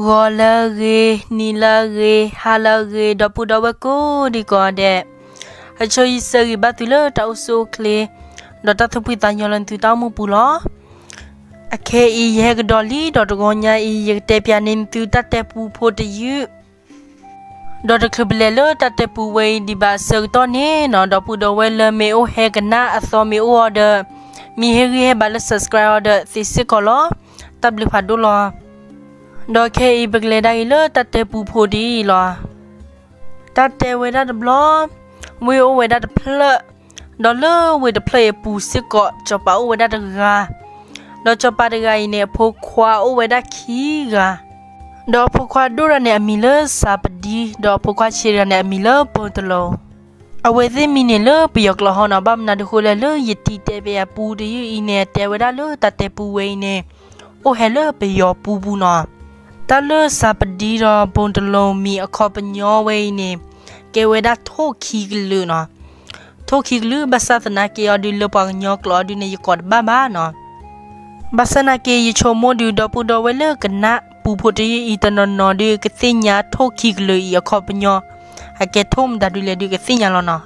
ဂီၤလၢအဂ့ၤ, နံၤလၢအဂ့ၤ, ဟါလၢအဂ့ၤ, ဒီပုၢ်ဒီဝဲၢ်ကိးဒံကိးဂၤဒဲး, အဆိယစံးဂံၢ်ဘါသုလၢတၢ်အိၣ်ဆူၣ်အိၣ်ချ့, ဒီးတၢ်သူၣ်ဖှံသးညီလၢသုတၢ်အိၣ်မူပူၤလီၤ. အခဲအံၤယဟဲကဒီးလံဒီးတဂီၤညါအံၤ ယကတဲပၠးန့ၢ်သုတၢ်တဲပူဖိတယုၢ် ဒီးတချုးပလဲၤလၢတၢ်တဲပူဝဲအံၤဒံးဘၣ်အဆၢကတီၢ်န့ၣ်နီၤ, ဒီပုၢ်ဒီဝဲၢ်လၢမ့ၢ်အိၣ်ဟဲကနၣ်အသီမ့ၢ်အိၣ်အီၤဒီး, မ့ၢ်ဟ့ၣ်ဂံၢ်ဟ့ၣ်ဘါလၢ subscribe အီၤဒီးသ့စ့ၢ်ကီးလီၤ. တၢ်ဘျုးဖးဒိၣ်လီၤ. ဒီးခဲအံၤပကလဲၤဒၣ်အံၤလၢတၢ်တဲပူဖိဒ်အံၤလီၤ. တၢ်တဲဝဲဒၣ်တဘျီ, ဝ့ၢ်အိၣ်ဝဲဒၣ်တဖျၢၣ်, ဒီးလၢဝ့ၢ်တဖျၢၣ်အံၤအပူၤစ့ၢ်ကီး စီၤပၤအိၣ်ဝဲဒၣ်တဂၤ, ဒီးစီၤပၤတဂၤအံၤန့ၣ် အဖိခွါအိၣ်ဝဲဒၣ်ခံဂၤ, ဒီးအဖိခွါဒိၣ်တဂၤန့ၣ် အမံၤလၢစၤပဒံ, ဒီးအဖိခွါဆံးတဂၤန့ၣ်အမံၤလၢဘိတလိၤ. အဝဲသ့ၣ်မံၤန့ၣ်လၢပယီၤကျိာ်ဟီနီၤ, ဘၣ်မနုၤဒ်ဃိလဲၣ် လၢယတံၤတဲပၠးအပူတယုၢ်အံၤန့ၣ် တဲဝဲဒၣ်လၢတၢ်တဲပူဝဲအံၤန့ၣ် အိၣ်ဟဲလၢပယီၤပူပူနီၤ. တၢ်လၢစၤပဒံဒီးဘိတလိၤမံၤအခီပညီဝဲအံၤန့ၣ် ကဲဝဲဒၣ်ထိၣ်ခံကလုာ်နီၤ. ထိၣ်ခံကလုာ် ဘၣ်ဆၣ်သနာ်က့အီၤဒုး လၢပှၤကညီကျိာ်အီၤဒုးန့ၣ် ယကိးတဘၣ်ဘၣ်နီၤ. ဘၣ်ဆၣ်သနာ်က့ ယဆိကမိၣ်ဒုး ဒီပုၢ်ဒီဝဲၢ်လၢကနၣ်ပူဖိတယုၢ်အံၤတနီၤနီၤဒုး ကသ့ၣ်ညါထိၣ်ခံကလုာ်အံၤအခီပညီ, အကဲထိၣ်မတၤဒုးလဲၣ်ဒုးကသ့ၣ်ညါလီၤနီၤ.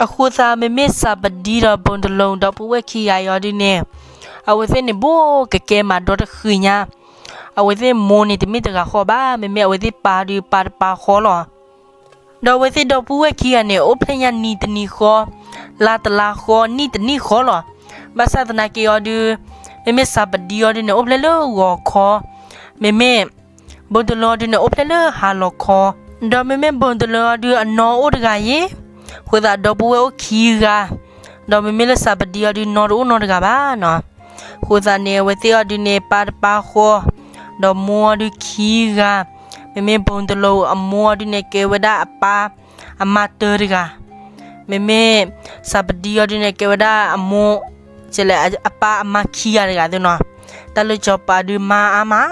အဃိသတး မ့မ့ၢ်စၤပဒံဒီးဘိတလိၤ ဒီပုၢ်ဝဲၢ်ခံဂၤအံၤအီၤဒုးန့ၣ် အဝဲသ့ၣ်န့ၣ် ဘိကကဲမၤဒီတဃံးညါ, အဝဲသ့ၣ်မိၢ်န့ၣ်တမ့ၢ်တဂၤဃီဘၣ်, မ့မ့ၢ်အဝဲသ့ၣ်ပၢ်ဒုးပၢ်တပၢ်ဃီလီၤ. ဒီးအဝဲသ့ၣ်ဒီပုၢ်ဝဲၢ်ခံဂၤန့ၣ် အိၣ်ဖျဲၣ်ညါနံၤတနံၤဃီ, လါတလါဃီ, နံၣ်တနံၣ်ဃီလီၤ. ဘၣ်ဆၣ်သနာ်က့အီၤဒုး မ့မ့ၢ်စၤပဒံအီၤဒုးန့ၣ် အိၣ်ဖျဲၣ်လၢဂီၤခီ, မ့မ့ၢ် ဘိတလိၤအီၤဒုးန့ၣ် အိၣ်ဖျဲၣ်လၢဟါလီၤခီ, ဒီးမ့မ့ၢ်ဘိတလိၤအီၤဒုး အနီၢ်အိၣ်တဂၤယ့ၣ်, အဃိသတးဒီပုၢ်ဝဲၢ်အိၣ်ခံဂၤ, ဒီးမ့မ့ၢ်လၢစၤပဒံအီၤဒုး နီၢ်တအိၣ်နီတဂၤဘၣ်နီၤ. အဃိသတးန့ၣ် အဝဲသ့ၣ်အီၤဒုးန့ၣ် ပၢ်တပၢ်ဃီ, ဒီးမိၢ်အီၤဒုးခံဂၤ, မ့မ့ၢ်ဘိတလိၤအမိၢ်အီၤဒုးန့ၣ် ကဲဝဲဒၣ်အပၢ်အမါတၢတဂၤ, မ့မ့ၢ်စၤပဒံအီၤဒုးန့ၣ် ကဲဝဲဒၣ်အမိၢ် ကဲလဲၣ် အပၢ်အမါခံဂၤတဂၤသ့နီၤ. တၢ်လၢစီၤပၤဒုးမါအါမး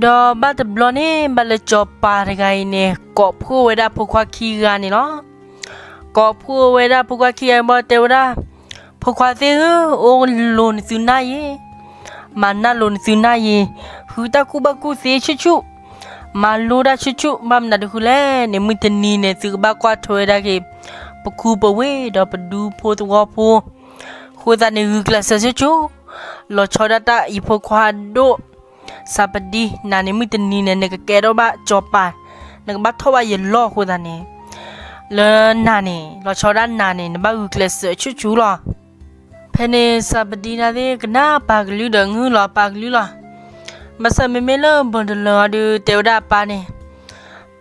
ဒီးဘၣ်တဘျီန့ၣ် ဘၣ်လၢစီၤပၤတဂၤအံၤန့ၣ် ကိးဖှိၣ်ဝဲဒၣ်ဖိခွါခံဂၤန့ၣ်လီၤ. ကိးဖှိၣ်ဝဲဒၣ်ဖိခွါခံဂၤဘၣ်တဲဝဲဒၣ်, ဖိခွါသ့ၣ်ဧၢ, အိၣ်လိၤနသုနၢ်ယ့ၣ်, မၤနၢ်လိၤနသုနၢ်ယ့ၣ်, ဃုတၢ်ကူၣ်ဘၣ်ကူၣ်သ့ဆူၣ်ဆူၣ်, မၤလိတၢ်ဆူၣ်ဆူၣ်, ဘၣ်မနုၤတဃုလဲၣ်န့ၣ် မုၢ်တနံၤန့ၣ် သုကဘၣ်ကွၢ်ထွဲဝဲဒၣ်က့ၤ ပခူပဝ့ၢ်ဒီးပဒူဖိသဝီဖိ, အဃိသတးန့ၣ် ဂုာ်ကျဲးစၢးဆူၣ်ဆူၣ်, လီၤဆီဒၣ်တၢ်ယဖိခွါဒိၣ် စၤပဒံ, နၤန့ၣ်မုၢ်တနံၤန့ၣ် နကကဲထီၣ်ဘၣ်စီၤပၤ, နကဘၣ်ထီၣ်ဘၣ်ယလီၢ်အဃိသတးန့ၣ်, လၢနၤန့ၣ် လီၤဆီဒၣ်နၤန့ၣ် နဘၣ်ဂုာ်ကျဲးစၢးဆူၣ်ဆူၣ်လီၤ. ဖဲန့ၣ်စၤပဒံဒၣ်သ့ၣ် ကနၣ်ပၢ်ကလုၢ်ဒီး ငုၢ်လီၤပၢ်ကလုၢ်လီၤ. ဘၣ်ဆၣ်မ့မ့ၢ်လၢဘိတလိၤအီၤဒုး တဲဝဲဒၣ်အပၢ်န့ၣ်,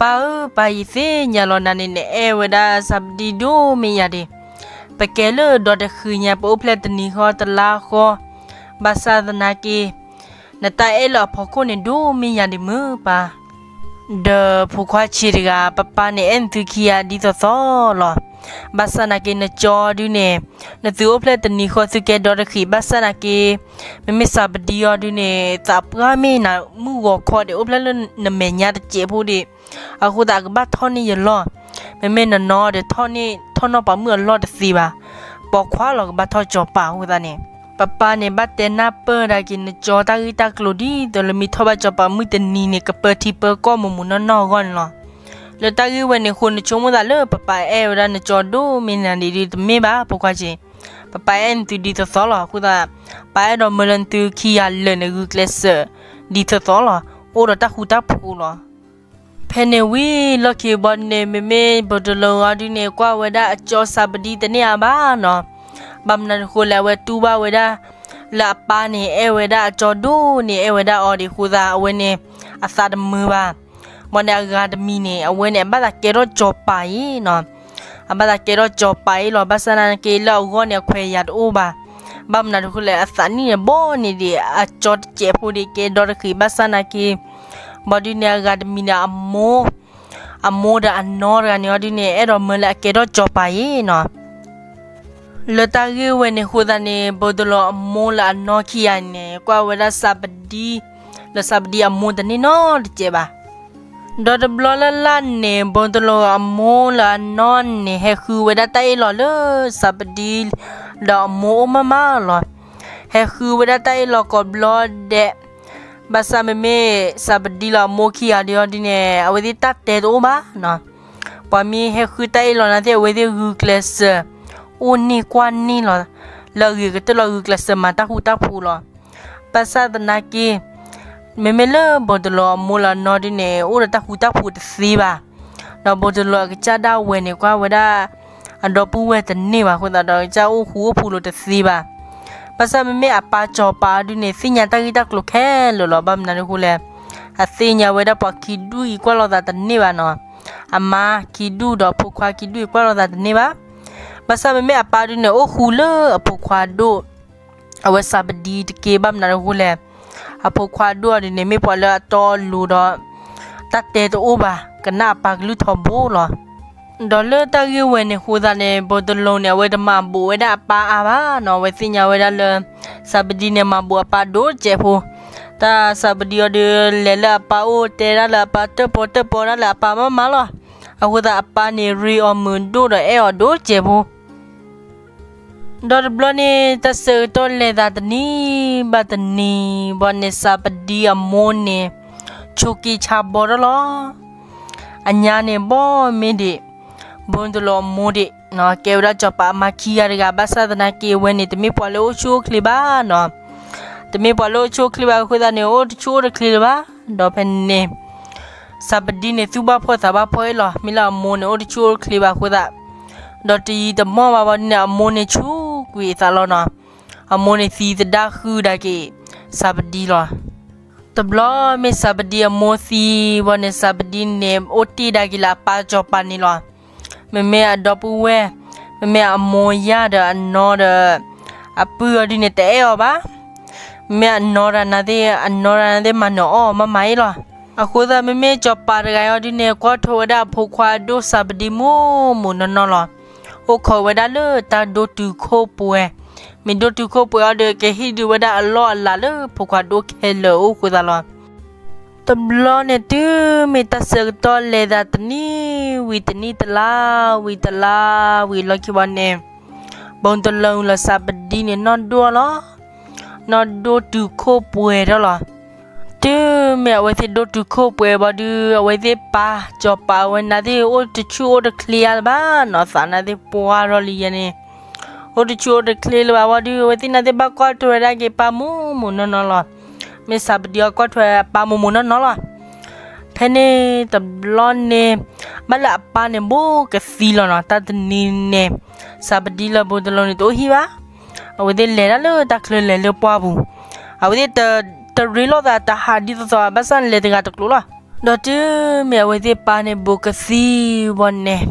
ပၢ်ဧၢ, ပၢ်ယသ့ၣ်ညါလီၤနၤန့ၣ် နအဲၣ်ဝဲဒၣ်စၤပဒံဒိၣ်မ့ၢ်ယၤဒံး, ပကဲလၢဒီတဃံးညါ ပအိၣ်ဖျဲၣ်တနံၤဃီတလါဃီ, ဘၣ်ဆၣ်သနာ်က့ နတၢ်အဲၣ်လၢအဖီခိၣ်န့ၣ် ဒိၣ်မ့ၢ်ယၤဒံးမုၢ်ပၢ်, ဒီးဖိခွါဆံးတဂၤ ပၢ်န့ၣ်အဲၣ်နသုခံဂၤဒ်သိးသိးလီၤ. ဘၣ်ဆၣ်သနာ်က့ နကၠီဒုးန့ၣ် နသုအိၣ်ဖျဲၣ်တနံၤဃီသုကဲဒီတဃံး, ဘၣ်ဆၣ်သနာ်က့ မ့မ့ၢ်စၤပဒံအီၤဒုးန့ၣ် သးပှၢ်မ့ၢ်နၤမုၢ်ဂီၤခီဒံး အိၣ်ဖျဲၣ်လၢနမဲာ်ညါတစဲးဖိဒံး, အဃိသတးကဘၣ်ထီၣ်န့ၢ်ယလီၢ်, မ့မ့ၢ်နနီၢ်ဒီးထီၣ်န့ၢ်ထီၣ်နီၢ်ပှၤမုၣ်အလီၢ်တသ့ဘၣ်, ပိာ်ခွါလီၤကဘၣ်ထီၣ်စီၤပၤအဃိသတးန့ၣ်, ပၢ်န့ၣ် ဘၣ်တဲနၢ်ပၢၢ်ဒၣ်က့ၤနကၠီတၢ်ဂ့ၢ်တၢ်ကျိၤဒ်သိးလၢမ့ၢ်ထီၣ်ဘၣ်စီၤပၤမုၢ်တနံၤန့ၣ် ကပၢထံပၢကီၢ်မုာ်မုာ်နီၢ်နီၢ်အဂီၢ်န့ၣ်လီၤ. လၢတၢ်ဂ့ၢ်ဝဲန့ၣ်အဃိ နဆိကမိၣ်သးလၢပၢ်အဲၣ်ဝဲဒၣ်နကၠီဒိၣ်မ့ၢ်နၤဒံးဒုးတမ့ၢ်ဘၣ် ဖိခွါဆံး, ပၢ်အဲၣ်နသုဒ်သိးသိးလီၤ. အဃိသတး ပၢ်အဲၣ်ဒိးမၢလၢနသုခံဂၤလၢာ်န့ၣ် ဂုာ်ကျဲးစၢးဒ်သိးသိးလီၤ, အိၣ်ဒီးတၢ်ဃူတၢ်ဖိးလီၤ. ဖဲန့ၣ်ဝံၤလီၢ်ခံဘီန့ၣ် မ့မ့ၢ်ဘိတလိၤအီၤဒုးန့ၣ် ကွၢ်ဝဲဒၣ်အကၠီစၤပဒံတန့ၢ်အါဘၣ်နီၤ, ဘၣ်မနုၤတဃိလဲၣ် အဝဲတူၢ်ဘၣ်ဝဲဒၣ် လၢအပၢ်န့ၣ် အဲၣ်ဝဲဒၣ်အကၠီဒိၣ်န့ၣ် အဲၣ်ဝဲဒၣ်အီၤဒံးအဃိသတး အဝဲန့ၣ် အသးတမုာ်ဘၣ်. ဘီန့ၣ်အဂၤတမံၤန့ၣ် အဝဲန့ၣ် အဘၣ်သးကဲထီၣ်စီၤပၤအံၤနီၤ, အဘၣ်သးကဲထီၣ်စီၤပၤအံၤလီၤ. ဘၣ်ဆၣ်သနာ်က့ လၢအဂီၢ်န့ၣ် အခွဲးယာ်တအိၣ်ဘၣ်. ဘၣ်မနုၤတဃိလဲၣ် အသးနံၣ်န့ၣ် ဘီန့ၣ်ဒံး အကၠီတစဲးဖိဒံး ကဲဒီတဃံး ဘၣ်ဆၣ်သနာ်က့ ဘီဒုးန့ၣ် အဂၤတမံၤန့ၣ် အမိၢ်, အမိၢ်ဒီးအနီၢ်တဂၤန့ၣ်အီၤဒုးန့ၣ် အဲၣ်ဒိးမၢလၢအကဲထီၣ်စီၤပၤအံၤနီၤ. လၢတၢ်ဂ့ၢ်ဝဲန့ၣ်အဃိသတးန့ၣ် ဘိတလိၤအမိၢ်လၢအနီၢ်ခံဂၤန့ၣ် ကွၢ်ဝဲဒၣ်စၤပဒံ, လၢစၤပဒံအမိၢ်တန့ၢ်နီတစဲးဘၣ်. ဒီးတဘျီလၢ်လၢ်န့ၣ် ဘိတလိၤအမိၢ်လၢအနီၢ်န့ၣ် ဟဲဃုဝဲဒၣ်တၢ်အ့ၣ်လိာ်လၢစၤပဒံ ဒီးအမိၢ်အိၣ်မးမးလီၤ. ဟဲဃုဝဲဒၣ်တၢ်အ့ၣ်လိာ်ကိးဘျီဒဲး ဘၣ်ဆၣ်မ့မ့ၢ် စၢ်ပဒံလီၤအမိၢ်ခံဂၤဒုးအီၤဒုးန့ၣ် အဝဲသ့ၣ်တၢ်တဲတအိၣ်ဘၣ်နီၤ. ပှၤမ့ၢ်ဟဲဃုတၢ်အ့ၣ်လိာ်နၤသ့ၣ် အဝဲသ့ၣ်ဂုာ်ကျဲးစၢး အိၣ်န့ၢ်ကွၢ်န့ၢ်လီၤ လၢအဂ့ၤကတၢၢ်လီၤ ဂုာ်ကျဲးစၢးမၤတၢ်ဃူတၢ်ဖိးလီၤ. ဘၣ်ဆၣ်သနာ်က့ မ့မ့ၢ်လၢဘိတလိၤအမိၢ်လၢအနီၢ်ဒုးန့ၣ် အိၣ်ဒီးတၢ်ဃူတၢ်ဖိးတသ့ဘၣ်. ဒီးဘိတလိၤအကစၢ်ဒၣ်ဝဲန့ၣ် ကွၢ်ဝဲဒၣ် အဒီပုၢ်ဝဲၢ်တန့ၢ်ဘၣ်အဃိသတးဒီး ကစၢ်အိၣ်ဃူအိၣ်ဖိးလိာ်တသ့ဘၣ်. ဘၣ်ဆၣ်မ့မ့ၢ်အပၢ်စီၤပၤဒုးန့ၣ် သ့ၣ်ညါတၢ်ဂ့ၢ်တၢ်ကျိၤခဲလၢာ်လီၤ. ဘၣ်မနုၤအဃိလဲၣ်, အသ့ၣ်ညါဝဲဒၣ်ပှၤခံဒူၣ်အံၤကွၢ်လိာ်သးတန့ၢ်ဘၣ်နီၤ. အမါခံဒူၣ်ဒီးဖိခွါခံဒူၣ်အံၤကွၢ်လိာ်သးတန့ၢ်ဘၣ်. ဘၣ်ဆၣ်မ့မ့ၢ်အပၢ်ဒုးန့ၣ် အိၣ်ဃူလၢအဖိခွါဒိၣ် အဝဲစၢ်ပဒံတက့ၢ်. ဘၣ်မနုၤအဃိလဲၣ်, အဖိခွါဒိၣ်အီၤဒုးန့ၣ် မ့ၢ်ပှၤလၢအတီအလိၤဒီး တၢ်တဲတအိၣ်ဘၣ်, ကနၣ်အပၢ်ကလုၢ်ထီဘိလီၤ. ဒီးလၢတၢ်ဂ့ၢ်ဝဲန့ၣ်အဃိသတးန့ၣ် ဘိတလိၤန့ၣ် အဝဲတမၤဘူးဝဲဒၣ်အပၢ်အါဘၣ်နီၤ. အဝဲသ့ၣ်ညါဝဲဒၣ်လၢ စၢ်ပဒံန့ၣ် မၤဘူးအပၢ်ဒိၣ်စဲးဖိ, တၢ်စၢ်ပဒံအီၤဒုး လဲၤလၢအပၢ်အိၣ် တဲဒၣ်လၢအပၢ် တၢၣ်ပီၣ်တၢၣ်ပီတၢ်လၢအပၢ်မးမးလီၤ. အဃိသတးအပၢ်န့ၣ် ရ့အီၤမုာ်ဒိၣ်ဒီးအဲၣ်အီၤဒိၣ်စဲးဖိ ဒီးတဘျီန့ၣ် တၢ်ဆၢကတီၢ်လဲၤသးတနံၤဘၣ်တနံၤဘၣ်န့ၣ် စၢ်ပဒံအမိၢ်န့ၣ် ဆိးက့ဆါဘီထီၣ်လီၤ. အညါန့ၣ် ဘီမ့ၢ်ဒံး ဘိတလိၤအမိၢ်ဒံး ကဲဝဲဒၣ်စီၤပၤအမါခံဂၤတဂၤ ဘၣ်ဆၣ်သနာ်က့အဝဲန့ၣ် တမ့ၢ်ပှၤလၢအိၣ်ဆူၣ်အိၣ်ချ့ဘၣ်နီၤ. တမ့ၢ်ပှၤလၢအိၣ်ဆူၣ်အိၣ်ချ့ဘၣ်အဃိသတးန့ၣ် အိၣ်တဆူၣ်အိၣ်တချ့လၢၤဘၣ်. ဒီးဖဲန့ၣ် စၢ်ပဒံန့ၣ် သူၣ်ဘၣ်ဖှီၣ်သးဘၣ်ဖှီၣ်အံၤလီၤ. မ့ၢ်လၢအမိၢ်န့ၣ် အိၣ်တဆူၣ်အိၣ်တချ့ဘၣ်အဃိသတး ဒီးတယံာ်တမီၢ်ဘၣ်ဘၣ်ဒုးန့ၣ် အမိၢ်န့ၣ်ဆူးကွံာ်အသးလီၤနီၤ. အမိၢ်န့ၣ်သံသဒၣ်ဃုာ်ဒၣ်က့ၤ စၢ်ပဒံလီၤ. တဘျီမ့ၢ်စၢ်ပဒံအမိၢ်သံဘၣ်န့ၣ် စၢ်ပဒံန့ၣ် အိၣ်တ့ၢ်ဒၣ်က့ၤလၢအပၢ်စီၤပၤန့ၣ်လီၤ. မ့မ့ၢ်အဒီပုၢ်ဝဲၢ်, မ့မ့ၢ်အမိၢ်ယၢ်ဒီးအနီၢ်ဒီး အပုၢ်အီၤဒုးန့ၣ် တအဲၣ်အီၤဘၣ်. မ့မ့ၢ်အနီၢ်တၢ်နၤသ့ၣ် အနီၢ်တၢ်နၤသ့ၣ် မၤနၢၤအီၣ်မးမးအံၤလီၤ. အဃိသတး မ့မ့ၢ်စီၤပၤတဂၤအံၤဒုးန့ၣ် ကွၢ်ထွဲဝဲဒၣ်အဖိခွါဒိၣ်စၢ်ပဒံမိၢ်မိၢ်နီၢ်နီၢ်လီၤ. အိၣ်ခိးဝဲဒၣ်လၢတၢ်ဒိတုၤခိၣ်ပှဲၤ, မ့ၢ်ဒိတုၤခိၣ်ပှဲၤအီၤဒီး ကဟ့ၣ်ဒုးဝဲဒၣ်အလီၢ်အလၤလၢဖိခွါဒိၣ်ခဲလၢာ်အအိၣ်အဃိသတးလီၤ. တဘျီန့ၣ် တုၤမ့ၢ်တၢ်ဆၢကတီၢ်လဲၤသးတနံၤဝံၤတနံၤ တလါဝံၤတလါဝံၤလီၢ်ခံဘၣ်န့ၣ် ဘိတလိၤလၢစၢ်ပဒံန့ၣ် နီၢ်ဒိၣ်လီၤ. နီၢ်ဒိတုၤခိၣ်ပှဲၤထီၣ်လီၤ. တုၤမ့ၢ်အဝဲသ့ၣ်ဒိတုၤခိၣ်ပှဲၤဘၣ်ဒုး အဝဲသ့ၣ်ပၢ်စီၤပၤဝဲနၤသ့ၣ် အိၣ်တဆူၣ်အိၣ်တချ့အါလၢၤဘၣ်နီၤ. သးနၤသ့ၣ်ပှၢ်ထီၣ်လံယဲန့ၣ် အိၣ်တဆူၣ်အိၣ်တချ့လၢၤဘၣ်ဘၣ်ဒုး အဝဲသ့ၣ်နၤသ့ၣ်ဘၣ်ကွၢ်ထွဲဝဲဒၣ်က့ၤပၢ်မိၢ်မိၢ်နီၢ်နီၢ်လီၤ. မ့ၢ်စၢ်ပဒံအီၤကွၢ်ထွဲပၢ်မိၢ်မိၢ်နီၢ်နီၢ်လီၤ. ဖဲန့ၣ်တဘျီန့ၣ် ဘၣ်လၢအပၢ်န့ၣ် ဘူးကသံလီၤနီၤ. တၢ်တနံၤန့ၣ် စၢ်ပဒံလၢဘိတလိၤန့ၣ် တအိၣ်ဟံၣ်ဘၣ်. အဝဲသ့ၣ်လဲၤတၢ်လၢတၢ်ချၢလဲၤလၢပှၢ်ပူၤ, အဝဲသ့ၣ် တရ့လိာ်သးတဟးဒ်သိးသိး ဘၣ်ဆၣ်လဲၤတဂၤတကျိၤလီၤ. ဒီးတုၤမ့ၢ်အဝဲသ့ၣ်ပၢ်န့ၣ် ဘူးကသံဘၣ်န့ၣ်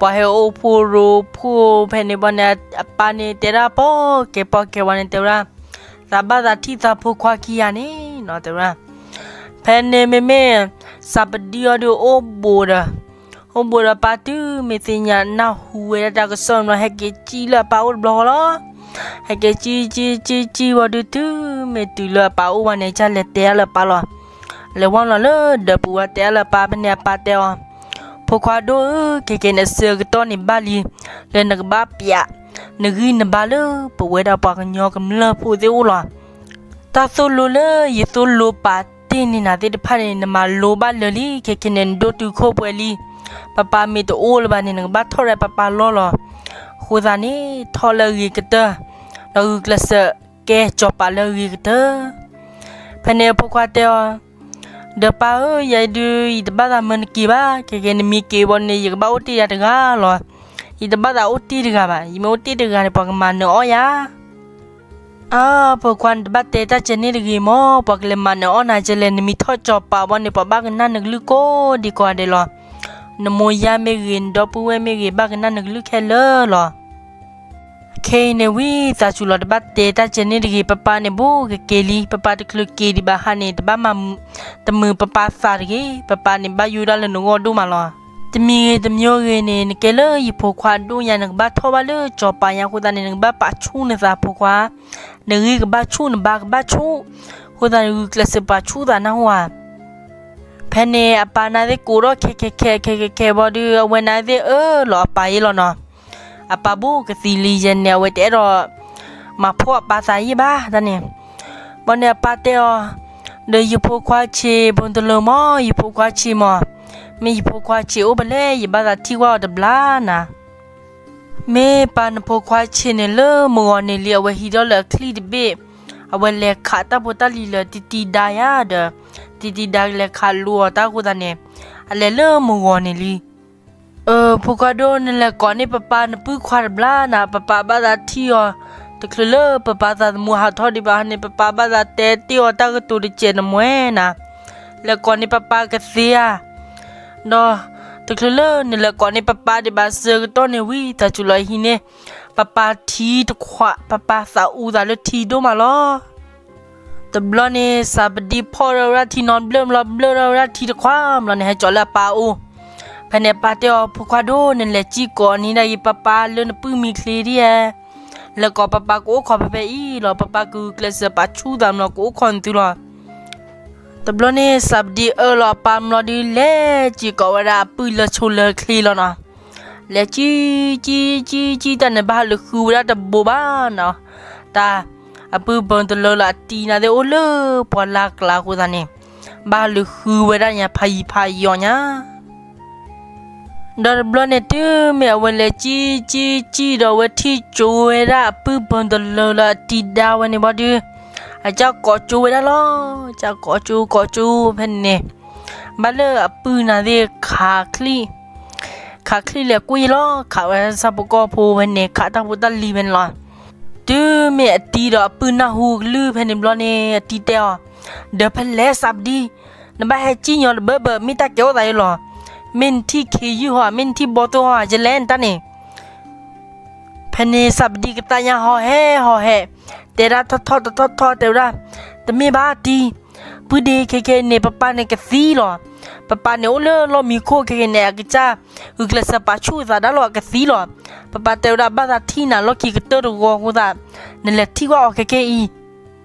ပှၤဟဲအိၣ်ဖှိၣ်ရိဖှိၣ်ဖဲန့ၣ်ဘၣ်န့ၣ် အပၢ်န့ၣ်တဲဒၣ်ပီၢ်ကဲပီၢ်ကဲဝဲန့ၣ် တဲဝဲဒၣ် သးဘၣ်သးထံၣ်သးဖိခွါခံဂၤန့ၣ်နီၤ တဲဝဲဒၣ်. ဖဲန့ၣ်မ့မ့ၢ် စၢ်ပဒံအီၤဒုးအိၣ်ဘူးဒီး အိၣ်ဘူးဒီးပၢ်တုၤမ့ၢ်သ့ၣ်ညါနၢ်ဟူဝဲဒၣ်တၢ်ကစီၣ်န့ၣ် ဟဲက့ၤစံၣ်လၢအပၢ်အိၣ်တဘျီဃီလီၤ. ဟဲက့ၤစံၣ်စံၣ်စံၣ်စံၣ်ဘၣ်ဒုး တုၤမ့ၢ်တုၤလၢအပၢ်အိၣ်ဘၣ်န့ၣ် ကလဲၤတဲအါလၢအပၢ်လီၤ. လဲၤဝဲလီၤလၢဒၢးပူၤဝဲတဲအါလၢအပၢ် ဖဲန့ၣ်အပၢ်တဲအီၤ, ဖိခွါဒိၣ်ဧၢ, ခဲကနံၣ်အဆၢကတီၢ်န့ၣ်ဘၣ်လံ လၢနကဘၣ်ပျး နဂံၢ်နဘါလၢပဝဲဒၣ်ပှၤကညီကမျၢၢ်ဖိသ့ၣ်အိၣ်လီၤ. တၢ်သိၣ်လိလၢယသိၣ်လိပာ်တ့ၢ်န့ၢ်နၤသ့ၣ်တဖၣ်န့ၣ် နမၤလိဘၣ်လၢာ်လံ. ခဲကနံၣ်အံၤ နဒိတုၤခိၣ်ပှဲၤလံ. ပၢ်ပၢ်မ့ၢ်တအိၣ်လၢၤဘၣ်န့ၣ် နကဘၣ်ထီၣ်ဒီးပၢ်ပၢ်လီၢ်လီၤ. အဃိသတးန့ၣ် ထီၣ်လၢအဂ့ၤကတၢၢ် ဒီးဂုာ်ကျဲးစၢးကဲစီၤပၤလၢအဂ့ၤကတၢၢ်. ဖဲန့ၣ်အဖိခွါတဲအီၤ, ဒီးပၢ်ဧၢ, ယၤဒုး ယတဘၣ်သးမၢနက့ၤဘၣ်. ခဲကနံၣ်အံၤ နမ့ၢ်က့ၤဘၣ်န့ၣ် ယကဘၣ်အိၣ်တ့ၢ်ယၤတဂၤလီၤ. ယတဘၣ်သးအိၣ်တ့ၢ်တဂၤဘၣ်. ယမ့ၢ်အိၣ်တ့ၢ်တဂၤန့ၣ် ပှၤကမၤနၢၤအီၣ်ယၤ. အၢ ဖိခွါ နတဘၣ်တဲတၢ်ကဲန့ၣ်တဂ့ၤမး, ပှၤကလဲၤမၤနၢၤအီၣ်နၤကလဲၣ်. နမ့ၢ်ထီၣ်စီၤပၤဘၣ်န့ၣ် ပှၤဘၣ်ကနၣ်နကလုၢ်ကိးဒံကိးဂၤဒဲးလီၤ. နမိၢ်ယၢ်မ့ၢ်ဂ့ၤ နဒီပုၢ်ဝဲၢ်မ့ၢ်ဂ့ၤ ဘၣ်ကနၣ်နကလုၢ်ခဲလၢာ်လီၤ. ခဲအံၤန့ၣ်ဝံသးစူၤလီၤ, တဘၣ်တဲတၢ်ကဲန့ၣ်တဂ့ၤ. ပၢ်ပၢ်န့ၣ် ဘူးကက့ၤလံ. ပၢ်ပၢ်တချုးက့ၤဒံးဘၣ်ဟါန့ၣ် တဘၣ်မၤတမုာ်ပၢ်ပၢ်သးတဂ့ၤ. ပၢ်ပၢ်န့ၣ် ဘၣ်ယိၣ်ဒၣ်လၢနဂီၢ်ဒိၣ်မးလီၤ. တမံၤဂ့ၤတမံၤဂ့ၤန့ၣ် နကဲလၢယဖိခွါဒိၣ်ညါ, နကဘၣ်ထီၣ်ဘၣ်လၢစီၤပၤညါအဃိသတးန့ၣ် နကဘၣ်ပာ်ဆူၣ်နသးဖိခွါ, နဂံၢ်ကဘၣ်ဆူၣ် နဘါကဘၣ်ဆူၣ်, အဃိသတးန့ၣ် ဂုာ်ကျဲးစၢးပာ်ဆူၣ်သးနၢ်ဟူဧါ. ဖဲန့ၣ် အပၢ်နၤသ့ၣ်ကိးထီၣ်ခဲခဲခဲ ခဲခဲခဲဘၣ်ဒုး အဝဲနၤသ့ၣ်အၢၣ်လီၤအပၢ်ယဲလီၤနီၤ. အပၢ်ဘူးကသံလံယဲန့ၣ် အဝဲတအဲၣ်ဒိးမၤဖှီၣ်အပၢ်သးယဲဘၣ်တၢ်န့ၣ်. ဘၣ်န့ၣ်အပၢ်တဲအီၤ, ဒီးယဖိခွါဆံး ဘိၣ်တလၢၤမၢ်, ယဖိခွါဆံးမၢ်, မ့ၢ်ယဖိခွါဆံးအိၣ်ဖဲလဲၣ်, ယဘၣ်သးထံၣ်ကွၢ်အီၤတဘျီနၤ. မ့ၢ်ပၢ်နဖိခွါဆံးန့ၣ်လၢမုၢ်ဂီၤန့ၣ်လံ, အဝဲဟံးထီၣ်လၢအချံၣ်တဘ့ၣ်, အဝဲလဲၤခးတၢ်ဖိတၢ်လံၤလၢတံတံဒါယၤဒီး, တံတံဒါကလဲၤခးလိာ်အီၤတၢ်အဃိသတးန့ၣ်, အလဲၤလၢမုၢ်ဂီၤန့ၣ်လံ. အၢ ဖိခွါဒိၣ်, နလဲၤကိးန့ၢ်ပပၢ်နပုၢ်ခွါတဘျီနၤ, ပပၢ်ဘၣ်သးထံၣ်အီၤ, တချုးလၢပပၢ်သးသမူဟးထီၣ်ဒံးဘၣ်န့ၣ် ပပၢ်ဘၣ်သးတဲတ့ၢ်အီၤတၢ်ကတိၤတစဲးနမွဲနၤ, လဲၤကိးန့ၢ်ပပၢ်ကသ့ဧါ. ဒီးတချုးလၢနလဲၤကိးန့ၢ်ပပၢ်ဒံးဘၣ်အဆၢကတီၢ်န့ၣ်ဝံၤ သးစူၤလီၤဟံးန့ၢ် ပပၢ်ထံတခွး, ပပၢ်သးအူသးလၢထံဒိၣ်မးလီၤ. တဘျီန့ၣ် စးပဒံဖီၣ်ထီၣ်ဝဲဒၣ်ထံနီတဘျၢၣ်ဘျီ, ဘျၢၣ်ထီၣ်ဝဲဒၣ်ထံတခွးဘျီန့ၣ် ဟဲကၠီၤလၢအပၢ်အအိၣ်. ဖဲန့ၣ်အပၢ်တဲအီၤ, ဖိခွါဒိၣ်, နလဲၤစံၣ်ကိးန့ၢ်ဒၣ်ယပၢ်လၢနပုၢ်မံချ့ဒ်ဧါ. လဲၤကိးပပၢ်ကအိၣ်ခိးဖဲဖဲအံၤလီၤ, ပပၢ်ကဂုာ်ကျဲးစၢးပာ်ဆူၣ်သးမၢ်လီၤ, ကအိၣ်ခိးနသုလီၤ. တဘျီန့ၣ် စးပဒံအၢၣ်လီၤအပၢ်မၢ်လီၤဒုး လဲၤစံၣ်ကိးဝဲဒၣ်အပုၢ်လၢဆိလၢချ့လီၤနီၤ. လဲၤစံၣ်, စံၣ်, စံၣ်, စံၣ်တၢ်န့ၣ် ဘၣ်ဟးလူၤဃုဝဲဒၣ်တဘိဘၣ်နီၤ. တၢ်အပုၢ်ဘိၣ်တလၢၤလီၤအတံၤနၤသ့ၣ်အိၣ်လၢပှၢ်လၢ်ကျါအဃိသတးန့ၣ်, ဘၣ်ဟးလူၤဃုဝဲဒၣ်ညါဖးယံၤဖးယီၤညါ ဒီးတဘျီန့ၣ် တုၤမ့ၢ်အဝဲလဲၤစံၣ်စံၣ်စံၣ်ဒီး အဝဲထံၣ်ကၠိဝဲဒၣ်အပုၢ်ဘိၣ်တလၢၤလၢအတံၤဒါဝဲန့ၣ်ဘၣ်ဒုး, အကစၢ်ကိးကၠိဝဲဒၣ်လီၤ. ကစၢ်ကိးကၠိကိးကၠိဖဲန့ၣ်, ဘၣ်လၢအပုၢ်နၤသ့ၣ်ခးချံၣ်, ခးချံၣ်လဲၤကွံာ်လီၤ, ခးဝဲဆၣ်ဖိကီၢ်ဖိဖဲန့ၣ်, ခးတၢ်ဖိတၢ်လံၤဖဲန့ၣ်လီၤ. တုၤမ့ၢ်အတံၤဒီးအပုၢ်နၢ်ဟူကလုၢ်ဖဲန့ၣ်ဘျီန့ၣ် အတံၤတဲအီၤ, ဒီးဖဲလဲၣ်စးပဒံ, နဘၣ်ဟဲစံၣ်ညီတဘၢဘၢ မ့ၢ်တၢ်ကဲထီၣ်သးအံၤလီၤ. မ့ၢ်နထံၣ်ခ့ယုၢ်ဟီ, မ့ၢ်နထံၣ်ဘီသိၣ်ဟီ, ယလဲၣ်နတၢ်န့ၣ်. ဖဲန့ၣ်စးပဒံကသါညါဟီၣ်ဟဲဟီၣ်ဟဲ, တဲဒၣ်ထီၣ်ထီၣ်တထီၣ်ထီၣ်တဲဝဲဒၣ်, တမ့ၢ်ဘၣ်တံၤ, ပုၢ်ဒ့ခဲကနံၣ်န့ၣ် ပပၢ်န့ၣ်ကသံလီၤ. ပပၢ်န့ၣ်အိၣ်လၢလီၢ်မံခိၣ်ခဲကနံၣ်န့ၣ် အကစၢ်ဂုာ်ကျဲးစၢးပာ်ဆူၣ်အသးဒၣ်လီၤ အကသံလီၤ. ပပၢ်တဲဝဲဒၣ်ဘၣ်သးထံၣ်နၤလီၢ်ခံကတၢၢ်တဂီၤအဃိသတး, နလဲၤထံၣ်ကွၢ်အီၤခဲကနံၣ်အံၤ.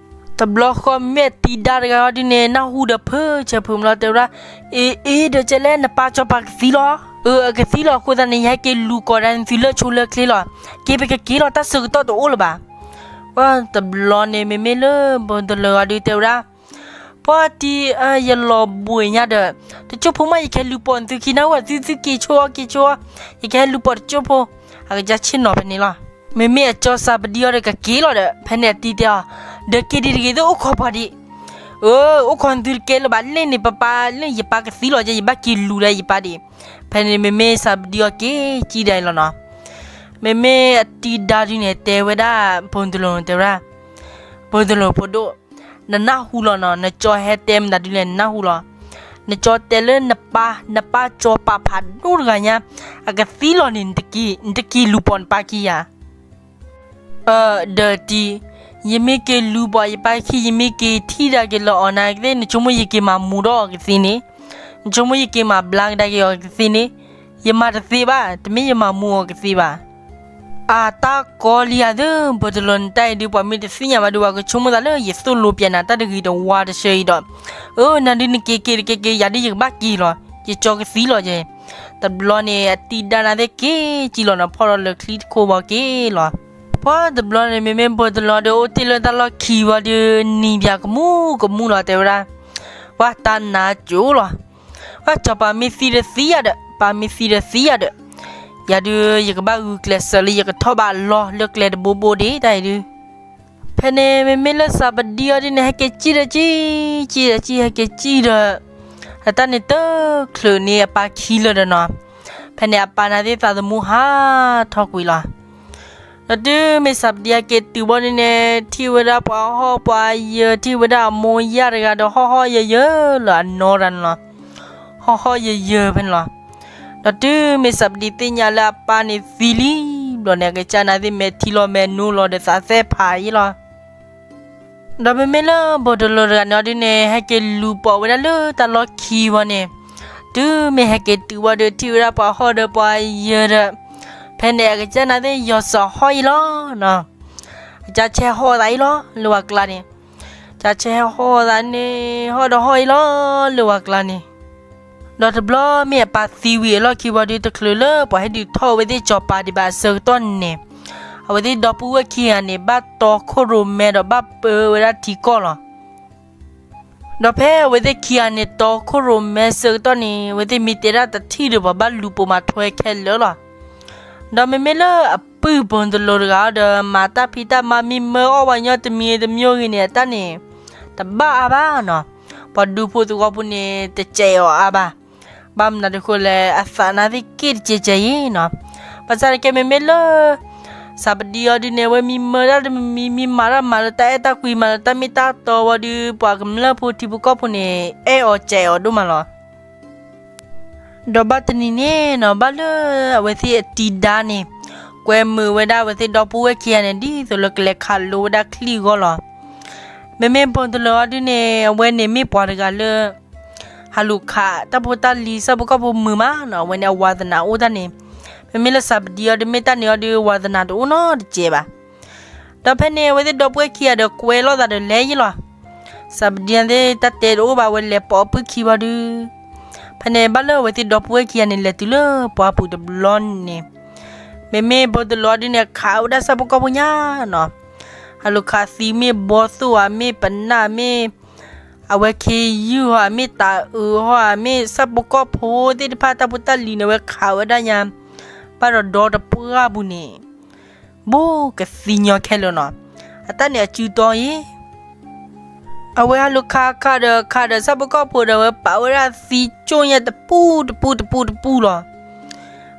တဘျီဃီမ့ၢ်အတံၤဒါတဂၤအီၤဒုးန့ၣ် နၢ်ဟူဒီးဖုးဆၢဖုးမၢ်လီၤ တဲဝဲဒၣ်, အ့ အ့ ဒီးကဲလဲၣ် နပၢ်စီၤပၤကသံလီၤ. အၢ အကသံလီၤအဃိသတးန့ၣ် ယဟဲက့ၤလူၤကိးဒၣ်နသုလၢဆိလၢချ့လီၤ. က့ၤပကက့ၤလီၤ တၢ်ဆၢကတီၢ်တအိၣ်လၢၤဘၣ်. ပှၢ်တဘျီန့ၣ် မ့မ့ၢ်လၢဘိၣ်တလၢၤအီၤဒုးတဲဝဲဒၣ်, ပှၢ်တံၤဧၢ ယလီၤဘှံးညါဒီး, တကၠိၢ်ဖိမး ယကဟဲလူၤပိာ်နသုခံနၢ်ဟူ သုသုက့ၤဆိအီၤ က့ၤဆိအီၤ, ယကဟဲလူၤပိာ်တကၠိၢ်ဖိ. အကစၢ်ဆ့ၣ်နီၤဖဲန့ၣ်လီၤ. မ့မ့ၢ်အကၠီစးပဒံအီၤဒီးကက့ၤလီၤဒီး ဖဲန့ၣ်အတံၤတဲအီၤ, ဒီးက့ၤဒံးတဂ့ၤ သုအိၣ်ခိးပှၤဒံး. အၢ အိၣ်ခိးနသုတကဲလၢၤဘၣ် လၢန့ၣ် ပပၢ်လၢယပၢ်ကသံလီၤ ယဘၣ်က့ၤလူၤဒီးယပၢ်ဒံး. ဖဲန့ၣ်မ့မ့ၢ်စးပဒံအီၤက့ၤကံဒၣ်အံၤလီၤနီၤ. မ့မ့ၢ်အတံၤဒါဒုးန့ၣ် တဲဝဲဒၣ်ဘိၣ်တလၢၤတဲဝဲဒၣ်, ဘိၣ်တလၢၤဖိဒိၣ်, နနၢ်ဟူလီၤနီၤ, နကၠီဟဲတဲမတၤဒုးလဲၣ် နနၢ်ဟူလီၤ. နကၠီတဲလၢနပၢ်, နပၢ်စီၤပၤဖးဒိၣ်တဂၤညါ အကသံလီၤန့ၣ်, နတက့ၤလူၤပိာ်နပၢ်ခံဧါ. အၢ ဒီးတံၤ, ယမ့ၢ်က့ၤလူၤပိာ်ယပၢ်ခံ ယမ့ၢ်က့ၤထံၣ်ဒၣ်က့ၤလၢအီၤနၤကသ့ၣ် နဆိကမိၣ်ယက့ၤမၤမူဒီးအီၤကသ့န့ၣ်, နဆိကမိၣ်ယက့ၤမၤဘျါကဒါက့ၤအီၤကသ့န့ၣ်, ယမၤတသ့ဘၣ်, တမ့ၢ်ယမၤမူအီၤကသ့ဘၣ်. အတၢ်ကီလံဧါသ့ၣ် ဘိၣ်တလၢၤ နတၢ်အံၤဒုး ပှၤမ့ၢ်တသ့ၣ်ညါဘၣ်ဒုး ပှၤကဆိကမိၣ်သးလၢယသိၣ်လိပျဲနၤတၢ်တဂ့ၤတဝါတဆၢအံၤဒီး, အၢ နၤဒုးနက့ၤက့ၤတက့ၤက့ၤ ယၤဒုးယကဘၣ်က့ၤလီၤ, ယကၠီကသံလီၤက့ၤ. တဘျီန့ၣ် အတံၤဒါနၤသ့ၣ်က့ၤကံလီၤနီၤ, ဖီၣ်ဒီးလၢချံတခိၣ်ဘၣ်က့ၤလီၤ. ပှၢ်တဘျီန့ၣ် မ့မ့ၢ်ဘိၣ်တလၢၤဒီး အိၣ်တ့ၢ်လၢတၢ်လီၢ်ခံဝံၤဒီး နံၤဘၣ်ကမူကမူလီၤ တဲဝဲဒၣ်, ပှၢ်တၢ်နါကၠိလီၤ. ပှၢ်စီၤပၤမ့ၢ်သံဒီးသံယၤဒီး, ပၢ်မ့ၢ်သံဒီးသံယၤဒီး, ယၤဒုးယကဘၣ်ဂုာ်ကျဲးစၢးလၢယကထီၣ်ဘးလီၤလၢကျဲတဘိဘိဒံး တၢ်အံၤဒုး. ဖဲန့ၣ် မ့မ့ၢ်လၢစးပဒံအီၤဒုးန့ၣ် ဟဲက့ၤစံၣ်ဒီးစံၣ်, စံၣ်ဒီးစံၣ် ဟဲက့ၤစံၣ်ဒီး, အတၢ်န့ၣ်တချုးန့ၢ်အပၢ်ခံလၢၤဒီးနီၤ. ဖဲန့ၣ်အပၢ်နၤသ့ၣ်သးသမူဟးထီၣ်ကွံာ်လီၤ. ဒီးတုၤမ့ၢ်စးပဒံဟဲက့ၤတုၤဘၣ်ဒုးန့ၣ် ထံၣ်ဝဲဒၣ်ပှၤဟီၣ်ပှၤယၢၤ, ထံၣ်ဝဲဒၣ်အမိၢ်ယၢ်တဂၤဒီး ဟီၣ်ဟီၣ်ယၢၤယၢၤလၢအနီၢ်တဂၤန့ၣ်လီၤ. ဟီၣ်ဟီၣ်ယၢၤယၢၤဖဲန့ၣ်လီၤ. ဒီးတုၤမ့ၢ်စးပဒံသ့ၣ်ညါလၢအပၢ်န့ၣ်သံလံဘျီန့ၣ် အကစၢ်နၤသ့ၣ်မဲာ်ထံလီၤမဲာ်နိလီၤဒီးသးသ့ၣ်ဖးယံလီၤ. ဒီးမ့မ့ၢ်လၢဘိၣ်တလၢၤတဂၤန့ၣ်အီၤဒုးန့ၣ် ဟဲက့ၤလူၤပိာ်ဝဲဒၣ်လၢတၢ်လီၢ်ခံဝံၤန့ၣ်, တုၤမ့ၢ်ဟဲက့ၤတုၤဘၣ်ဒီး ထံၣ်ဝဲဒၣ်ပှၤဟီၣ်ဒီးပှၤယၢၤဒီး, ဖဲန့ၣ်အကစၢ်နၤသ့ၣ်ယီၤစးဟီၣ်ယံလီၤ. အကစၢ်ဆဲးဟီၣ်သးယံလီၤ လၢဝၤကျါန့ၣ်. ကစၢ်ဆဲးဟီၣ်သးန့ၣ် ဟီၣ်ဒီးဟီၣ်ယံလီၤ လၢဝၤကျါန့ၣ်. ဒီးတဘျီမ့ၢ်အပၢ်သံဝံၤအလီၢ်ခံဝံၤဒီး တချုးလၢပှၤဟဲဒုးထီၣ်အဝဲသ့ၣ်စီၤပၤဒံးဘၣ်အဆၢကတီၢ်န့ၣ်, အဝဲသ့ၣ်ဒီပုၢ်ဝဲၢ်ခံဂၤန့ၣ် ဘၣ်တီခိၣ်ရိၣ်မဲဒီးဘၣ်ပၢဝဲဒၣ်ထံကီၢ်လီၤ. ဒီးဖဲအဝဲသ့ၣ်ခံဂၤန့ၣ် တီခိၣ်ရိၣ်မဲဆၢကတီၢ်န့ၣ် အဝဲသ့ၣ်မ့ၢ်တဲဒၣ်တထံၣ်ဒီး ပှၤဘၣ်လူၤပိာ်မၤထွဲခဲလၢာ်လီၤ. ဒီးမ့မ့ၢ်လၢအပုၢ်ဘိတလိၤတဂၤဒီး မၤတၢ်ဖံးတၢ်မၤ မံမၢအီၣ်ပှၤညီတမံၤတမံၤဂ့ၤန့ၣ် အတၢ်န့ၣ် တဘၣ်အါဘၣ်နီၤ. ပှၤဒူဖိသဝီဖိန့ၣ် တစဲးအီၤအါဘၣ်. ဘၣ်မနုၤတဃိလဲၣ် အသးနါသ့ၣ်က့ၣ်တကဲးကဲးယဲနီၤ. ဘၣ်ဆၣ်တကဲ မ့မ့ၢ်လၢ စးပဒံအီၤဒုန့ၣ် အဝဲမံမၢတၢ်တမံၤမံၤ မံမၤတၢ်မၤလၢတၢ်အဲၣ်တၢ်ကွံ မၤလၢတၢ်မ့ၢ်တၢ်တီဝံၤဒီး ပှၤကမျၢၢ်ဖိထံဖိကီၢ်ဖိန့ၣ် အဲၣ်အီၤစဲးအီၤဒိၣ်မးလီၤ. ဒီးဘၣ်တနံၤန့ၣ်နီၤ ဘၣ်လၢအဝဲသ့ၣ်အတံၤဒါန့ၣ် ကွဲမုာ်ဝဲဒၣ်အဝဲသ့ၣ်ဒီပုၢ်ဝဲၢ်ခံဂၤန့ၣ် ဒ်သိးလၢကလဲၤခးလိဝဲဒၣ်ချံၣ်အဂီၢ်လီၤ. မ့မ့ၢ်ဘိတလၢအီၤဒုန့ၣ် အဝဲန့ၣ်မ့ၢ်ပှၤတဂၤလၢ ဟးလူၤခးတၢ်ဖိတၢ်လံၤ ဆၣ်ဖိကီၢ်ဖိမုာ်မးနီၤ. အဝဲန့ၣ်အဝါသနာအိၣ်တၢ်န့ၣ် မ့မ့ၢ်လၢစးပဒံအီၤဒု မ့ၢ်တၢ်န့ၣ်အီၤဒု ဝါသနာတအိၣ်နီတစဲးဘၣ်. ဒီးဖဲန့ၣ် အဝဲသ့ၣ်ဒီပုၢ်ဝဲၢ်ခံဂၤဒီးကွဲလိာ်သးဒီးလဲၤယ့ၣ်လီၤ. စးပဒံအီၤသ့ၣ်တၢ်တဲတအိၣ်ဘၣ် အဝဲလဲၤပိာ်အပုၢ်ခံဘၣ်ဒု ဖဲန့ၣ် ဘၣ်လၢအဝဲသ့ၣ်ဒီပုၢ်ဝဲၢ်ခံဂၤန့ၣ် လဲၤတုၤလၢပှၢ်ပူၤတဘျီန့ၣ် မ့မ့ၢ်ဘိတလၢအီၤဒုန့ၣ် ခးဝဲဒၣ်ဆၣ်ဖိကီၢ်ဖိညါနီၤ. ဟးလူၤခးသံမ့ၢ်ဘီသိၣ်ဧါ မ့ၢ်ပနၢ်မ့ၢ် အဝဲခ့ယုၢ်ဟီဧါ မ့ၢ်တၤအုးဟီဧါ မ့ၢ်ဆၣ်ဖိကီၢ်ဖိသ့ၣ်တဖၣ်တၢ်ဖိတၢ်လံၤန့ၣ် အဝဲခးဝဲဒၣ်ညါ ဘၣ်ဒီးဒီတပှၢ်ပူၤန့ၣ် ဘူးကသံညီခဲလၢာ်နီၤ. အတၢ်န့ၣ်အစုတီယ့ၣ် အဝဲဟးလူၤခးခးဒီးခးဒီးဆၣ်ဖိကီၢ်ဖိဒီး အဝဲပာ်ဝဲဒၣ်သံကၠိၣ်ညါတပူၤတပူၤတပူၤတပူၤလီၤ.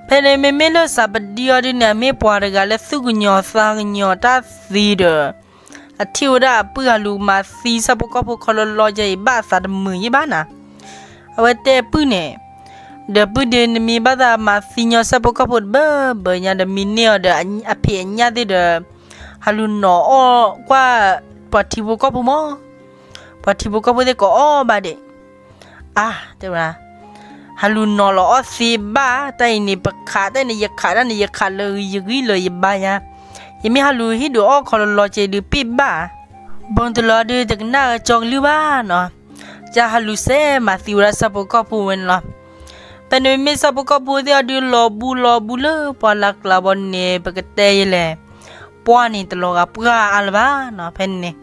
ဖဲန့ၣ်မ့မ့ၢ်လၢစးပဒံအီၤဒုန့ၣ် အမ့ၢ်ပှၤတဂၤလၢသူၣ်ကညီၤသးကညီၤတၢ်သ့ဒီး အထံၣ်ဝဲဒၣ်အပုၢ်ဟးလူၤမၤသံဆၣ်ဖိကီၢ်ဖိခီလီလီကဲအံၤ ဘၣ်အသးတမုာ်ယ့ၣ်ဘၣ်နၤ. အဝဲတဲအပုၢ်န့ၣ် ဒီးပုၢ်ဒ့ နမ့ၢ်ဘၣ်သးမၤသံညီဆၣ်ဖိကီၢ်ဖိတဘၢဘၢညါဒီး မ့ၢ်န့ၢ်အီၤဒီးအဖံးအညၣ်သ့ၣ်ဒီး ဟးလူၤနီၤအီၣ်ကွၢ်ပှၤထံဖိကီၢ်ဖိမး ပှၤထံဖိကီၢ်ဖိသ့ၣ်ကအီၣ်ဘၣ်ဒဲး အါ တဲဝဲဒၣ် ဟးလူၤနီၤလီၤအီၣ်သ့ဘၣ် တၢ်အံၤန့ၣ် ပခးတၢ်န့ၣ် ယခးတၢ်န့ၣ် ယခးလၢယဂံၢ်လၢယဘါယါ ယမ့ၢ်ဟးလူၤဟံၣ်ဒုးအီၣ်ခီလီလီကဲဒုးပ့ၢ်ဘၣ် ဘိတလီၤဒုတကနၣ်ကၠီကလုၢ်ဘၣ်နီၤ ကဟးလူၤစဲးမၤသံဝဲဒၣ်ဆၣ်ဖိကီၢ်ဖိဝဲန့ၣ်လီၤ. ဖဲန့ၣ်မ့မ့ၢ်ဆၣ်ဖိကီၢ်ဖိသ့ၣ်အီၤဒုလီၤဘူးလီၤဘူးလၢပှၢ်လၢ်ကျါဘီန့ၣ် ပကတဲယဲလဲၣ် ပှၢ်န့ၣ်တလီၤဂာ်ပှၢ်အါလၢၤဘၣ်နီၤ ဖဲန့ၣ်န့ၣ်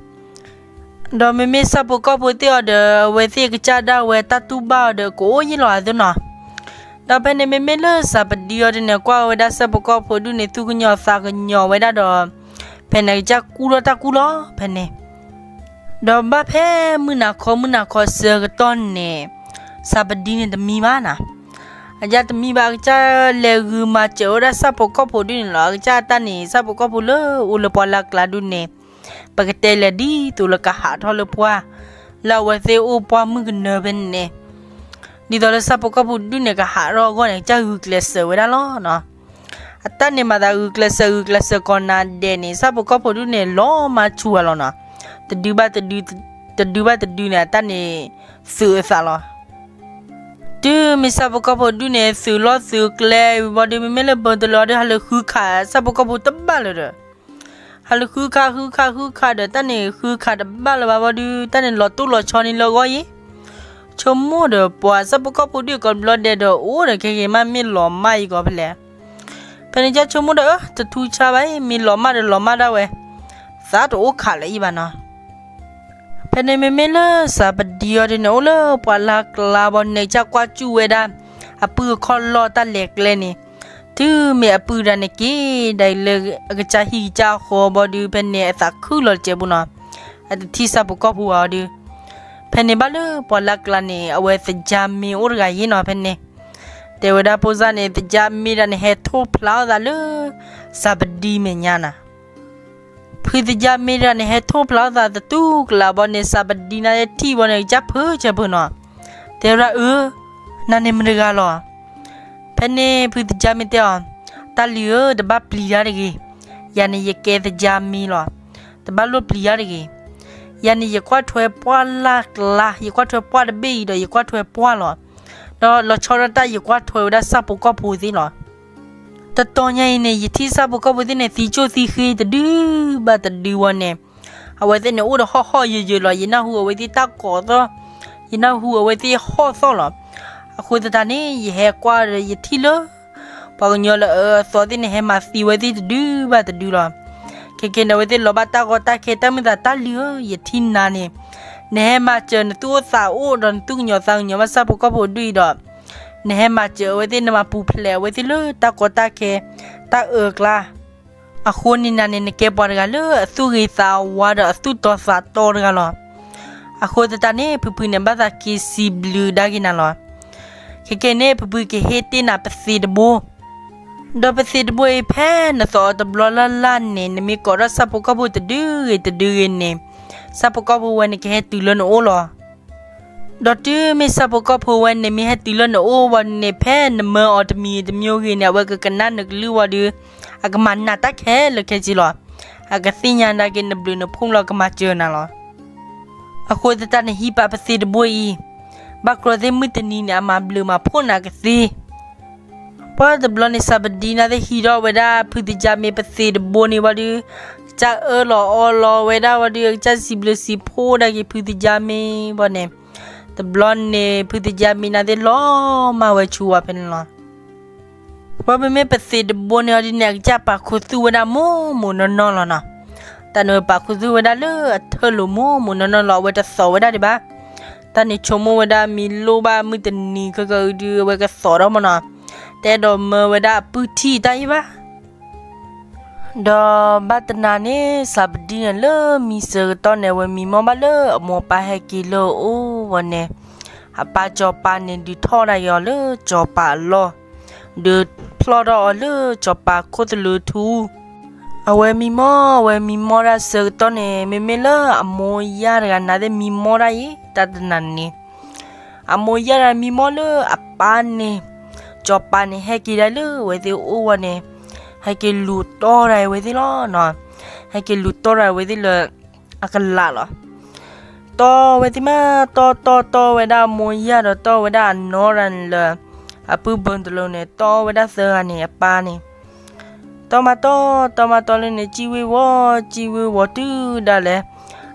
ဒီးမ့မ့ၢ်ဆၣ်ဖိကီၢ်ဖိသ့ၣ်အီၤဒီး အဝဲသ့ၣ်ကစၢ်ဒၣ်ဝဲတၢ်တူၢ်ဘၣ်အီၤဒီးကအိၣ်ယ့ၣ်လီၤအသးနီၤ ဒီးဖဲန့ၣ်မ့မ့ၢ်လၢစးပဒံအီၤဒုန့ၣ် ကွၢ်ဝဲဒၣ်ဆၣ်ဖိကီၢ်ဖိဒုန့ၣ် သူၣ်ကညီၤသးကညီၤဝဲဒၣ်ဒီး ဖဲန့ၣ်ကစၢ်ကူၣ်ထီၣ်တၢ်ကူၣ်လီၤ ဖဲန့ၣ် ဒီးဘၣ်ဖဲမုၢ်နၤခီမုၢ်နၤခီဆၢကတီၢ်န့ၣ် စးပဒံန့ၣ်တမံဘၣ်နၤ အကစၢ်တမံဘၣ် အကစၢ်လဲၤဂုာ်မၤစၢၤဝဲဒၣ်ဆၣ်ဖိကီၢ်ဖိဒုန့ၣ်လီၤ. အကစၢ်အတၢ်န့ၣ် ဆၣ်ဖိကီၢ်ဖိလၢအိၣ်လၢပှၢ်လၢ်ကျါဒုန့ၣ် ပကတဲလဲၣ်ဒ်သိးလၢကဟးထီၣ်လၢပှၢ် လၢအဝဲသ့ၣ်အိၣ်ပှၢ်မုၢ်ကနၢဖဲန့ၣ်န့ၣ် ဒ်သိးလၢဆၣ်ဖိကီၢ်ဖိဒုန့ၣ် ကဟးထီၣ်အဂီၢ်န့ၣ် ကစၢ်ဂုာ်ကျဲးစၢးဝဲဒၣ်လီၤနီၤ. အတၢ်န့ၣ်မၤသးဂုာ်ကျဲးစၢးဂုာ်ကျဲးစၢးကိးနၤဒဲးန့ၣ် ဆၣ်ဖိကီၢ်ဖိဒုန့ၣ် လီၤမၢ်ဆူၣ်ဝဲလီၤနီၤ. တဒုဘၣ်တဒု တဒုဘၣ်တဒုန့ၣ် အတၢ်န့ၣ်သုးအသးလီၤ. တုၤမ့ၢ်ဆၣ်ဖိကီၢ်ဖိဒုန့ၣ် သုးလီၢ်သုးကျဲဝံၤဘီဒု မ့မ့ၢ်လၢဘိတလီၤဒု ဟးလၢဃုခးဆၣ်ဖိကီၢ်ဖိတဘၣ်လၢၤဒီး ဟးလၢဃုခးဃုခးဃုခးဒီး တၢ်န့ၣ်ဃုခးတဘၣ်လၢၤဘၣ်ဘီဒု တၢ်န့ၣ်လီၤတိၢ်လီၤဆီန့ၣ်လၢအဂီၢ်အံၤ ဆိကမိၣ်ဒီးပှၤဆၣ်ဖိကီၢ်ဖိဒုကိးဘျီဒဲးဒီး အိၣ်ဒီးခဲက့ၤမး မ့ၢ်လီၤမၢ်အံၤကီးဖဲလဲၣ်. ဖဲန့ၣ်ကစၢ်ဆိကမိၣ်ဒီး တထူးဆါဘၣ်အံၤ မ့ၢ်လီၤမၢ်ဒီးလီၤမၢ်ဒၣ်ဝဲ သးတအိၣ်ခးလၢၤအံၤဘၣ်နီၤ. ဖဲန့ၣ်မ့မ့ၢ်လၢစးပဒံအီၤဒုန့ၣ် အိၣ်လၢပှၢ်လၢ်ကျါဘီန့ၣ် ကစၢ်ကွၢ်စူၣ်ဝဲဒၣ် အပုၢ်အခီၣ်လီၢ်တၢ်လဲၤကျဲန့ၣ် တုၤမ့ၢ်အပုၢ်ဒၣ်န့ၣ်က့ၤဒၣ်အံၤလၢအကစၢ်ဟံၣ်ကစၢ်ဃီဘီဒု ဖဲန့ၣ်အသးခုလီၤတစဲးပူၤနီၤ. အတထံၣ်ဆၣ်ဖိကီၢ်ဖိဘၣ်အီၤဒု ဖဲန့ၣ်ဘၣ်လၢပှၢ်လၢ်ကျါန့ၣ် အဝဲသကြားမင်းအိၣ်တဂၤယ့ၣ်နီၤ ဖဲန့ၣ် တဲဝဲဒၣ်ဖိစၢ်န့ၣ် သကြားမင်းဒၣ်န့ၣ် ဟဲထိၣ်ဖျါအီၣ်သးလၢ စးပဒံမဲာ်ညါနၤ. ဖုသကြားမင်းဒၣ်န့ၣ် ဟဲထိၣ်ဖျါအီၣ်သးသတူၢ်ကလာ်ဘီန့ၣ် စးပဒံနၤထံၣ်ဘီန့ၣ် ကစၢ်ဖုးစဲးဖုးနီၤ. တဲဝဲဒၣ်အၢ နၤန့ၣ်မတဂၤလီၤ. ဖဲန့ၣ်ဖုသကြားမင်းတဲအီၤ, တၢ်လံၤဧၢ တဘၣ်ပျံၤတၢ်တဂ့ၤ. ယၤန့ၣ်ယကဲသကြားမင်းလီၤ. တဘၣ်လိၣ်ပျံၤတၢ်တဂ့ၤ. ယၤန့ၣ်ယကွၢ်ထွဲပှၢ်လၢ်ကျါ, ယကွၢ်ထွဲပှၢ်တဘ့ၣ်အံၤဒီး ယကွၢ်ထွဲပှၢ်လီၤ. ဒီးလီၤဆီဒၣ်တၢ် ယကွၢ်ထွဲဝဲဒၣ်ဆၣ်ဖိကီၢ်ဖိသ့ၣ်လီၤ. တတီၤညါအံၤန့ၣ် ယထံၣ်ဆၣ်ဖိကီၢ်ဖိသ့ၣ်န့ၣ် သံကၠိၣ်သံဃ့တဒုဘၣ်တဒုဝဲန့ၣ်, အဝဲသ့ၣ်န့ၣ်အိၣ်ဒီးဟီၣ်ဟီၣ်ယၢၤယၢၤလီၤ. ယနၢ်ဟူအဝဲသ့ၣ်တၢ်ကိးသီၣ်, ယနၢ်ဟူအဝဲသ့ၣ်ဟီၣ်သီၣ်လီၤ. အဃိသတးန့ၣ် ယဟဲကွၢ်ဒီးယထံၣ်လၢ ပှၤကညီလၢအအၢအသီသ့ၣ်န့ၣ် ဟဲမၤသံဝဲသ့ၣ်တဒုဘၣ်တဒုလီၤ. ခဲကနံၣ်န့ၣ် အဝဲသ့ၣ်လီၤဘၣ်တၢ်ဂီၤတၢ်ခဲ တၢ်မုာ်သး တၢ်လံၤဧၢ, ယထံၣ်နၤန့ၣ် နဟဲမၤစၢၤနသူၣ်အိၣ်သးအိၣ်ဒီးနသူၣ်ကညီၤသးကညီၤဘၣ်ဆၣ်ဖိကီၢ်ဖိဒုၣ်အံၤဒီး နဟဲမၤစၢၤအဝဲသ့ၣ် နမၤပူၤဖျဲးအဝဲသ့ၣ်လၢတၢ်ကီတၢ်ခဲ တၢ်အၢကျါ အဃိန့ၣ်နၤန့ၣ် နကဲပှၤတဂၤလၢအသူၣ်ဂ့ၤသးဝါဒီးအသူၣ်တီသးတီတဂၤလီၤ. အဃိသတးန့ၣ် ဖုဖုန့ၣ် ဘၣ်သးက့ၤစံးဘျုးဒၣ်က့ၤနၤလီၤ. ခဲကနံၣ်န့ၣ် ဖုဖုကဟ့ၣ်တ့ၢ်နၤပသံးတဘိ ဒီးပသံးတဘိအံၤ ဖဲနသိးအီၤတဘျီလၢ်လၢ်န့ၣ် နမ့ၢ်ကိးထီၣ်ဆၣ်ဖိကီၢ်ဖိတဒုဂ့ၤတဒုဂ့ၤန့ၣ် ဆၣ်ဖိကီၢ်ဖိဝဲန့ၣ်ကဟဲတုၤလၢနအိၣ်လီၤ. ဒီးတုၤမ့ၢ်ဆၣ်ဖိကီၢ်ဖိဝဲန့ၣ်မ့ၢ်ဟဲတုၤလၢနအိၣ်ဝံၤန့ၣ် ဖဲနမၢအီၤတမံၤတမံၤဂ့ၤန့ၣ် အဝဲကကနၣ်နကလုၢ်ဝံၤဒီး အကမၤနးတၢ်ခဲလၢာ်ခဲဆ့လီၤ. အကသ့ၣ်ညါဒၣ်က့ၤနဘျုးနဖှိၣ်လီၤ ကမၤစၢၤနၤလီၤ. အဃိသတးန့ၣ် ဟံးပာ်ပသံးတဘိအံၤ, ဘၣ်ကျီသ့ၣ်မုၢ်တနံၤန့ၣ် အမၤဘျုးမၤဖှိၣ်နၤကသ့ ပှၤတဘျီန့ၣ် စးပဒံနၤသ့ၣ်ဟံးထီၣ်ဝဲဒၣ်ဖုသယါမ့ၢ်ပသံးတဘိန့ၣ်ဝံၤဒီး ကစၢ်အၢၣ်လီၤအီလီၤဝဲဒၣ်ဝံၤဒီး ကစၢ်စံးဘျုးစံးဖှိၣ်ဒၣ်က့ၤဖုသယါမ့ၢ်ဘၣ်န့ၣ်, တဘျီန့ၣ် ဖုသယါမ့ၢ်နၤသ့ၣ်လီၤမၢ်ဝဲဆူဝဲဖဲန့ၣ်လီၤ. ပှၤပမ့ၢ်ပသံးတဘိန့ၣ်အီၤဒ်န့ၣ် အကစၢ်ပာ်ခူသူၣ်ဝဲဒၣ်မိၢ်မိၢ်နီၢ်နီၢ်လီၤနီၤ. တၢ်န့ၣ်ပာ်ခူသူၣ်ဝဲဒၣ်လၢအထၢၣ်လိာ်မိၢ်မိၢ်နီၢ်နီၢ်လီၤ အဝဲတသီးဝဲဒၣ်ဒံးဘၣ်. တၢ်န့ၣ်ဆိကမိၣ်ဝဲဒၣ်မ့ၢ်လိၣ်ဘၣ်မုၢ်တနံၤခဲကဒု အဝဲကသီးထီၣ်မၢ်နီၤ, တအဲၣ်ဒိးမၢဝဲဒၣ်အပုၢ်ထံၣ်တၢ်အံၤဘၣ်. ဒီးဘၣ်တနၤန့ၣ် စးပဒံန့ၣ်လၢမံဆၢကတီၢ်န့ၣ် အဝဲမံမီၢ်ဘၣ်လၢအမိၢ်အပၢ်ဟဲက့ၤလၢအအိၣ်ဝံၤန့ၣ်, အပၢ်စီၤပၤန့ၣ်ဒုးထီၣ်ဒၣ်က့ၤအီၤလၢစီၤပၤအလီၢ်, ဒုးဖျီၣ်ထီၣ်အီၤလၢစီၤပၤခိၣ်သလုးထူ အဝဲမံမီၢ် အဝဲမံမီၢ်ဒၣ်ဆၢကတီၢ်န့ၣ် မ့မ့ၢ်လၢအမိၢ်ယၢ်တဂၤနၤသ့ၣ်မံမီၢ်ဒၣ်အံၤ တၢ်တနၤန့ၣ်, အမိၢ်ယၢ်တဂၤမံမီၢ်လၢအပၢ်န့ၣ်, စီၤပၤန့ၣ် ဟဲက့ၤဒၣ်လၢအဝဲသ့ၣ်အအိၣ်ဝံၤန့ၣ်, ဟဲက့ၤလူၤတီၢ်ဒၣ်အဝဲသ့ၣ်လီၤနီၤ, ဟဲက့ၤလူၤတီၢ်ဒၣ်အဝဲသ့ၣ်လၢ အကလးလီၤ. တီၢ်ဝဲသ့ၣ်မး တီၢ်တီၢ်တီၢ်ဝဲဒၣ်အမိၢ်ယၢ်ဒီးတီၢ်ဝဲဒၣ်အနီၢ်တဂၤန့ၣ်လၢ အပုၢ်ဘၢတလိၤန့ၣ် တီၢ်ဝဲဒၣ်သၢဂၤန့ၣ် အပၢ်န့ၣ်, တီၢ်မးတီၢ် တီၢ်မးတီၢ်လၢန့ၣ် စံၣ်ဝ့ၤဝီၤ စံၣ်ဝ့ၤဝီၤတုၤဒၣ်လဲာ်,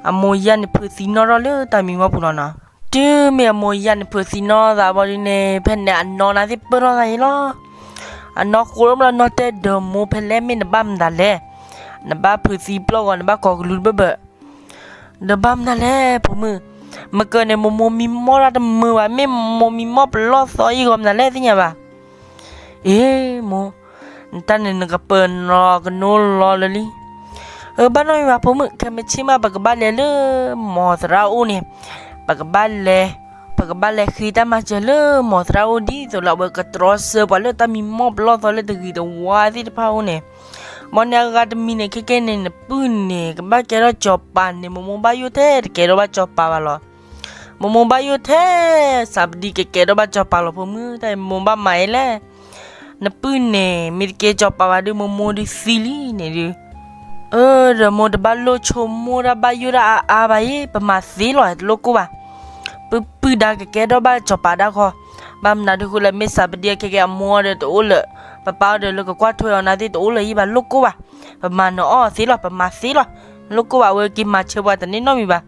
အမိၢ်ယၢ်န့ၣ်ဖုးသံနီၣ်ထီၣ်လၢတၢ်မံမီၢ်ပူၤလီၤနီၤ. တုၤမ့ၢ်အမိၢ်ယၢ်န့ၣ်ဖုးသံနီၣ်သးဘၣ်ဒ်န့ၣ် ဖဲန့ၣ်အနီၢ်နၤသ့ၣ်ပၢၢ်ထီၣ်သးအံၤလီၤ. အနီၢ်ဃိထီၣ်ဘျီနီၢ်တဲဒီးမိၢ်ဖဲလဲၣ် မ့ၢ်နဘၣ်မနုၤလဲၣ်, နဘၣ်ဖုးသံပျီၢ်ဂီၤ နဘၣ်ကိးကလူၤတဘၢၣ်ဘၢၣ် ဒီးဘၣ်မနုၤလဲၣ် ဖိမုၣ်, မ့ၢ်ကန့ၣ် မိၢ်မိၢ်မံမီၢ်တၢ်တမုာ်ဘၣ်, မ့ၢ်မိၢ်မံမီၢ်ပလီၢ်သီအံၤဂီၢ်မနုၤလဲၣ်သ့ၣ်ညါဘၣ်. အ့ မိၢ်, နတၢ်န့ၣ်နကပၢၢ်နီၤကနိလီၤလၢာ်လံ. အၢ ဘၣ်နီၢ်မံၤဘၣ်ဖိမုၣ်, ခဲမုၢ်ဆ့ၣ်မး ပကဘၣ်လဲၤလၢမိၢ်သရၣ်အိၣ်န့ၣ်, ပကဘၣ်လဲၤ, ပကဘၣ်လဲၤဃ့တၢ်မၤစၢၤလၢမိၢ်သရၣ်အိၣ်ဒ်သိးလၢအဝဲကတြီဆၢပှၤလၢတၢ်မံမီၢ်ပလီၢ်သီလၢတဂ့ၤတဝါသ့ၣ်တဖၣ်အအိၣ်န့ၣ်, မ်န့ၣ်အဂၤတမံၤန့ၣ် ခဲကဲန့ၣ် နပုၢ်န့ၣ် ကဘၣ်ကဲထီၣ်စီၤပၤန့ၣ် မိၢ်မိၢ်ဘၣ်ယိၣ်ထဲ တကဲထီၣ်ဘၣ်စီၤပၤဘၣ်လီၤ. မိၢ်မိၢ်ဘၣ်ယိၣ်ထဲ စးပဒံကကဲထီၣ်ဘၣ်စီၤပၤလီၤဖိမုၣ်, တၢ်မိၢ်ဘၣ်မၤအံၤလဲၣ်. နပုၢ်န့ၣ် မ့ၢ်တကဲစီၤပၤဘၣ်ဒီး မိၢ်မိၢ်ဒုးသံလံန့ၣ်ဒုး အၢ ဒီးမိၢ်တဘၣ်လိၣ်ဆိကမိၣ်တၢ်ဘၣ်ယိၣ်တၢ်အါအါဘၣ်အံၤ, ပမၤသ့လီၤ တလိၣ်ကိၢ်ဘၣ်. ပုၢ်ပုၢ်ဒါကကဲထီၣ်ဘၣ်စီၤပၤဒၣ်ခီ, ဘၣ်မနုၤဒုးဃိလၢ မ့ၢ်စးပဒံခဲကဲအမိၢ်အီၤဒီးတအိၣ်လၢာ်, ပပၢ်အီၤဒီးလၢကကွၢ်ထွဲအီၤနၤသ့ၣ်တအိၣ်လၢာ်ယံၤဘၣ် လိၣ်ကိၢ်ဘၣ်. ပမၤနၢၤအီၤသ့လီၤ, ပမၤသ့လီၤ, လိၣ်ကိၢ်ဘၣ် အဝဲက့ၤမၤဆၢပှၤတန့ၢ်နီတမံၤဘၣ်.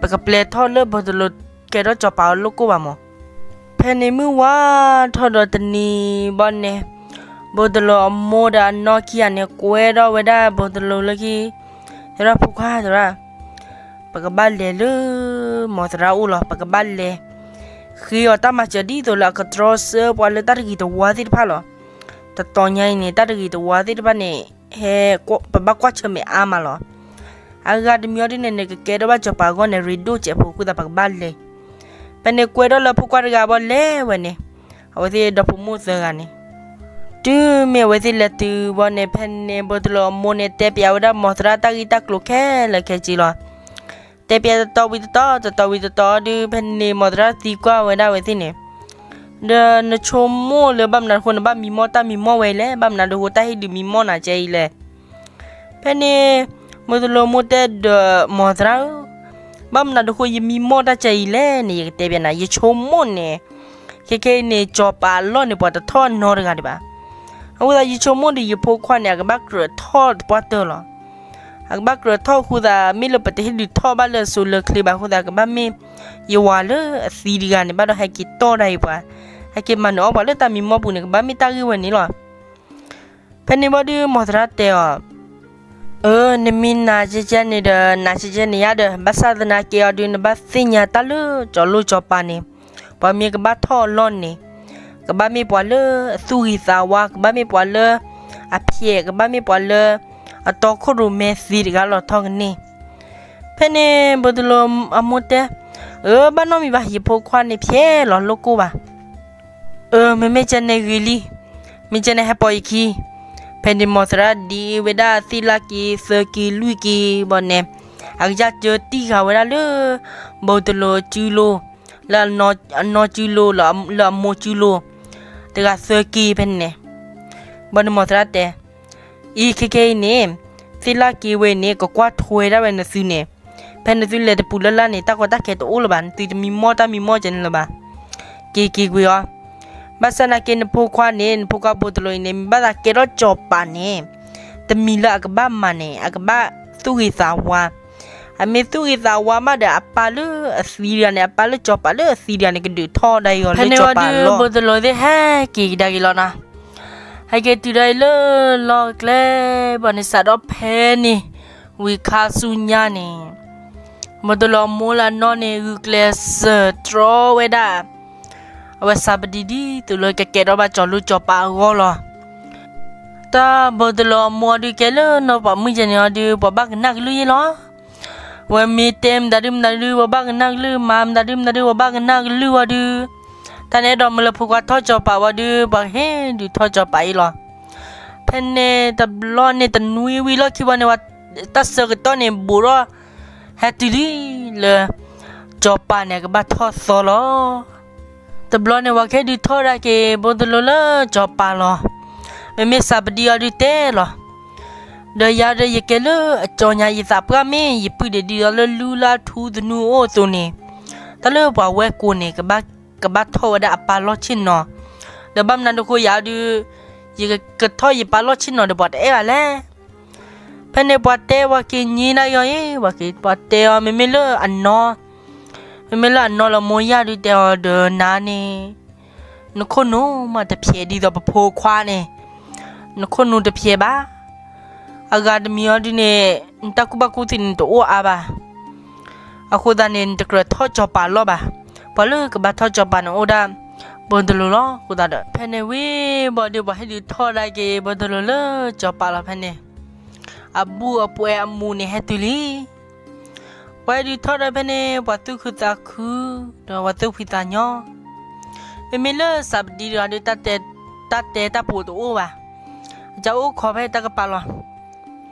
ပကပျဲထီၣ်လၢဘိတလိၤကဲထီၣ်စီၤပၤအီၤ လိၣ်ကိၢ်ဘၣ်မး. ဖဲန့ၣ်မုၢ်ဝါထီၣ်ဒီးတနံၤဘၣ်န့ၣ်, ဘိတလိၤအမိၢ်ဒီးအနီၢ်ခံဂၤန့ၣ် ကွဲထီၣ်ဝဲဒၣ်ဘိတလိၤလၢခံ, သရၣ်ဖိခွါသရၣ်, ပကဘၣ်လဲၤလၢမိၢ်သရၣ်အိၣ်လီၤ, ပကဘၣ်လဲၤဃ့အီၤတၢ်မၤစၢၤ ဒ်သိးလၢအကတြီဆၢပှၤလၢတၢ်တဂ့ၤတဝါသ့ၣ်တဖၣ်လီၤ. တတီၤညါအံၤန့ၣ် တၢ်တဂ့ၤတဝါသ့ၣ်တဖၣ်န့ၣ် ဟဲ, ပဘၣ်ကွၢ်ဆၢၣ်မဲာ်အါမးလီၤ. အဂၤတမံၤအီၤဒ်န့ၣ် နကကဲထီၣ်ဘၣ်စီၤပၤအဂီၢ်န့ၣ် ရ့ဒိၣ်စဲးဖိအဃိသတး ပကဘၣ်လဲၤ. ဖဲန့ၣ်ကွဲထီၣ်လၢဖိခွါတဂၤဘၣ်လဲၤဝဲန့ၣ်, အဝဲသ့ၣ်ဒီဖိမိၢ်သၢဂၤန့ၣ်, တုၤမ့ၢ်အဝဲသ့ၣ်လဲၤတုၤဘၣ်န့ၣ် ဖဲန့ၣ် ဘိတလိၤအမိၢ်န့ၣ် တဲပျးဝဲဒၣ်မိၢ်သရၣ်တၢ်ဂ့ၢ်တၢ်ကျိၤခဲလၢာ်ခဲဆ့လီၤ. တဲပျးတတီၤဝံၤတတီၤ တတီၤဝံၤတတီၤဒီး ဖဲန့ၣ်မိၢ်သရၣ်သံကွၢ်ဝဲဒၣ်အဝဲသ့ၣ်န့ၣ်, ဒီးနဆိကမိၣ်လၢဘၣ်မနုၤအဃိ နဘၣ်မံမီၢ်တၢ်မံမီၢ်ဝဲလဲၣ်, ဘၣ်မနုၤအဃိ တၢ်ဟ့ၣ်ဒုးမံမီၢ်နၤကဲအံၤလဲၣ်. ဖဲန့ၣ် ဘိတလိၤမိၢ်တဲဒီးမိၢ်သရၣ်ဧၢ, ဘၣ်မနုၤအဃိ ယမံမီၢ်တၢ်ကဲအံၤလဲၣ်န့ၣ် ယကတဲပျးနၤ, ယဆိကမိၣ်န့ၣ်, ခဲခဲအံၤန့ၣ် စီၤပၤအလီၢ်န့ၣ် ပှၤတထီၣ်နီတဂၤဒံးဘၣ်. အဃိသတး ယဆိကမိၣ်ဒီး ယဖိခွါန့ၣ် အကဘၣ်ကြၢးထီၣ်တပှၢ်တၢၢ်လီၤ. အကဘၣ်ကြၢးထီၣ်အဃိသတး မ့ၢ်လၢပတဟ့ၣ်ဒုးထီၣ်ဘၣ်လၢအစိၤလၢချ့ဘၣ်အဃိသတး ကဘၣ်မ့ၢ်ယဝၤလၢအသံတဂၤန့ၣ် ဘၣ်ဒီးဟဲက့ၤတီၢ်ဒၣ်အံၤပှၤ, ဟဲက့ၤမၤနၢၤအီၣ်ပှၤလၢတၢ်မံမီၢ်ပူၤန့ၣ် ကဘၣ်မ့ၢ်တၢ်ဂ့ၢ်ဝဲန့ၣ်လီၤ. ဖဲန့ၣ်ဘၣ်ဒီး မိၢ်သရၣ်တဲအီၤ, အၢ နမ့ၢ်နာ်ကဲကဲန့ၣ်ဒီး နာ်ကဲကဲန့ၣ်ယါဒီး ဘၣ်ဆၣ်သနာ်က့အီၤဒုး နဘၣ်သ့ၣ်ညါတၢ်လၢကၠီၤလိၢ်ကၠီၤပၤန့ၣ်, ပှၤမ့ၢ်ကဘၣ်ထီၣ်အလီၢ်န့ၣ်, ကဘၣ်မ့ၢ်ပှၤလၢအသူၣ်ဂ့ၤသးဝါ, ကဘၣ်မ့ၢ်ပှၤလၢအဖျဲး, ကဘၣ်မ့ၢ်ပှၤလၢအတီခိၣ်ရိၣ်မဲသ့တဂၤလီၤထီၣ်ကန့ၢ်. ဖဲန့ၣ် ဘိတလိၤအမိၢ်တဲ, အၢ ဘၣ်နီတမံၤဘၣ်, ယဖိခွါန့ၣ်ဖျဲးလီၤလိၣ်ကိၢ်ဘၣ်. အၢ မ့မ့ၢ်ကဲန့ၣ်ဂ့ၤလံ, မ့ၢ်ကဲန့ၣ်ဟဲပိာ်ယခံ. ဖဲန့ၣ်မ်သရၣ်ဒ်ဝဲဒၣ်သ့ၣ်လၢ်က့ၤသၢက့ၤလွံၢ်က့ၤဘၣ်န့ၣ်, အကစၢ်ကၢတံၢ်ဃာ်ဝဲဒၣ်လၢ ဘိတလိၤအစုလိၤ, လၢအနီၢ်စုလိၤ, လၢအမိၢ်စုလိၤ, တဂၤသၢက့ၤဖဲန့ၣ်န့ၣ်. ဘၣ်န့ၣ်မ်သရၣ်တဲ, အံၤခဲခဲအံၤန့ၣ်, သ့ၣ်လၢ်က့ၤဝဲန့ၣ် ကကွၢ်ထွဲဒၣ်ဝဲနသုန့ၣ်, ဖဲနသုလဲၤတပူၤလၢ်လၢ်န့ၣ် တၢ်ကီတၢ်ခဲတအိၣ်လၢၤဘၣ်, နသုတမံမီၢ်တၢ်မံမီၢ်ကဲန့ၣ်လၢၤဘၣ်. က့ၤက့ၤကွံာ်အီၤ. ဘၣ်ဆၣ်သနာ်က့နဖိခွါန့ၣ်, နဖိခွါဘိတလိၤအံၤန့ၣ် မ့ၢ်ဘၣ်သးကဲထီၣ်ကၠီၤပၤန့ၣ်, တမံၤလၢအကဘၣ်မၤန့ၣ် အကဘၣ်သူၣ်ဂ့ၤသးဝါ. အမ့ၢ်သူၣ်ဂ့ၤသးဝါမးဒီး အပၢ်လၢအသံတဂၤန့ၣ်, အပၢ်လၢကၠီၤပၤလၢအသံတဂၤန့ၣ် ကဒုးထီၣ်ဒၣ်အီၤလၢကၠီၤပၤလီၢ်. ဖဲန့ၣ်ဝံၤဒုးဘိတလိၤသ့ၣ်ဟဲက့ၤကဒါက့ၤလီၤနီၤ. ဟဲက့ၤတုၤဒၣ်အံၤလၢလီၢ်ကျဲဘၣ်န့ၣ် စးထီၣ်ဖဲန့ၣ်, ဝံၤခါဆူညါန့ၣ်, ဘိတလိၤအမိၢ်လၢအနီၢ်န့ၣ် ဂုာ်ကျဲးစၢးတြီဝဲဒၣ် အဝဲစးပဒံဒ်သိးလၢကကဲထီၣ်ဘၣ်ကၠီၤလိၢ်ကၠီၤပၤအဂီၢ်လီၤ. တၢ်ဘိတလိၤအမိၢ်အီၤဒုးကဲလၢနီၢ်ပၤမုၣ်ကဲန့ၣ်အီၤဒုး ပှၤဘၣ်ကနၣ်ကလုၢ်ယဲလီၤ. ဝဲမ့ၢ်တဲမတၤဒုမတၤဒု ပှၤဘၣ်ကနၣ်ကလုၢ်, မၤမတၤဒုမတၤဒု ပှၤဘၣ်ကနၣ်ကလုၢ်ဝံၤဒုး, တၢ်န့ၣ်အဲၣ်ဒိးမၢလၢဖိခွါထီၣ်ကၠီၤပၤဝံၤဒုး ပှၤဟဲဒုးထီၣ်ကၠီၤပၤအံၤလီၤ. ဖဲန့ၣ်တဘျီန့ၣ်တနွံဝံၤလီၢ်ခံဘၣ်န့ၣ် ဝဲတၢ်ဆၢကတီၢ်န့ၣ် ဘူးထီၣ်ဟဲတုၤလံလၢ ကၠီၤပၤန့ၣ် အကဘၣ်ထီၣ်သီလီၤ. တဘျီန့ၣ် ပှၤကဟဲဒုးထီၣ်ဒၣ်က့ၤဘိတလိၤလၢကၠီၤပၤလီၤ. မ့မ့ၢ်စးပဒံအီၤဒုးတဲလီၤ. ဒီးယၤဒီးယကဲလၢအကၠီညါ ယသးပှၢ်မ့ၢ်ယပုၢ်ဒဲးဒ်သိးလၢလူလၢထူသနူအိၣ်အသိးန့ၣ်, တၢ်လၢပှၤဝဲၢ်ကိာ်န့ၣ် ကဘၣ်ထီၣ်ဝဲဒၣ်အပၢ်လီၢ်ဆ့ၣ်နီၤ, ဒီးဘၣ်မနုၤဒုးဃိယၤဒုး ယကထီၣ်ယပၢ်လီၢ်ဆ့ၣ်နီၤဒီးပှၤတအဲၣ်ဘၣ်လဲၣ်. ဖဲန့ၣ်ပှၤတဲပှၤက့ၤညါဒၣ်အီၤအံၤ, ပှၤတဲအီၤ မ့မ့ၢ်လၢအနီၢ်, မ့မ့ၢ်လၢအနီၢ်လၢမိၢ်ယၢ်ဒုးတဲအီၤဒီးနၤန့ၣ်, နခိၣ်နူာ်မးတဖျဲးဒ်သိးပဖိခွါန့ၣ်, နခိၣ်နူာ်တဖျဲးဘၣ်. အဂၤတမံၤအီၤဒုးန့ၣ်, နတၢ်ကူၣ်ဘၣ်ကူၣ်သ့န့ၣ်တအိၣ်အါဘၣ်. အဃိသတးန့ၣ် နတကြၢးထီၣ်ကၠီၤပၤလီၢ်ဘၣ်. ပှၤလၢကဘၣ်ထီၣ်ကၠီၤပၤန့ၣ်အိၣ်ဒၣ်ဘိတလိၤလီၤ. အဃိသတးဒီး ဖဲန့ၣ်ဝံၤဘၣ်ဒီး ပှၤဟဲဒုးထီၣ်ဒၣ်က့ၤဘိတလိၤလၢကၠီၤပၤလီၤဖဲန့ၣ်, အဘူးအပှဲၤအမူးန့ၣ်ဟဲတုၤလံ. ပှၤဟဲဒုးထီၣ်ဒီးဖဲန့ၣ် ပှၤသူၣ်ခုသးခု, ဒီးပှၤသူၣ်ဖှံသးညီ. မ့မ့ၢ်လၢစးပဒံတဂၤဒီး တၢ်တဲတၢ်ပူၤတအိၣ်ဘၣ်. အကအိၣ်ခိးဖဲတၢ်ကပၤလီၤ.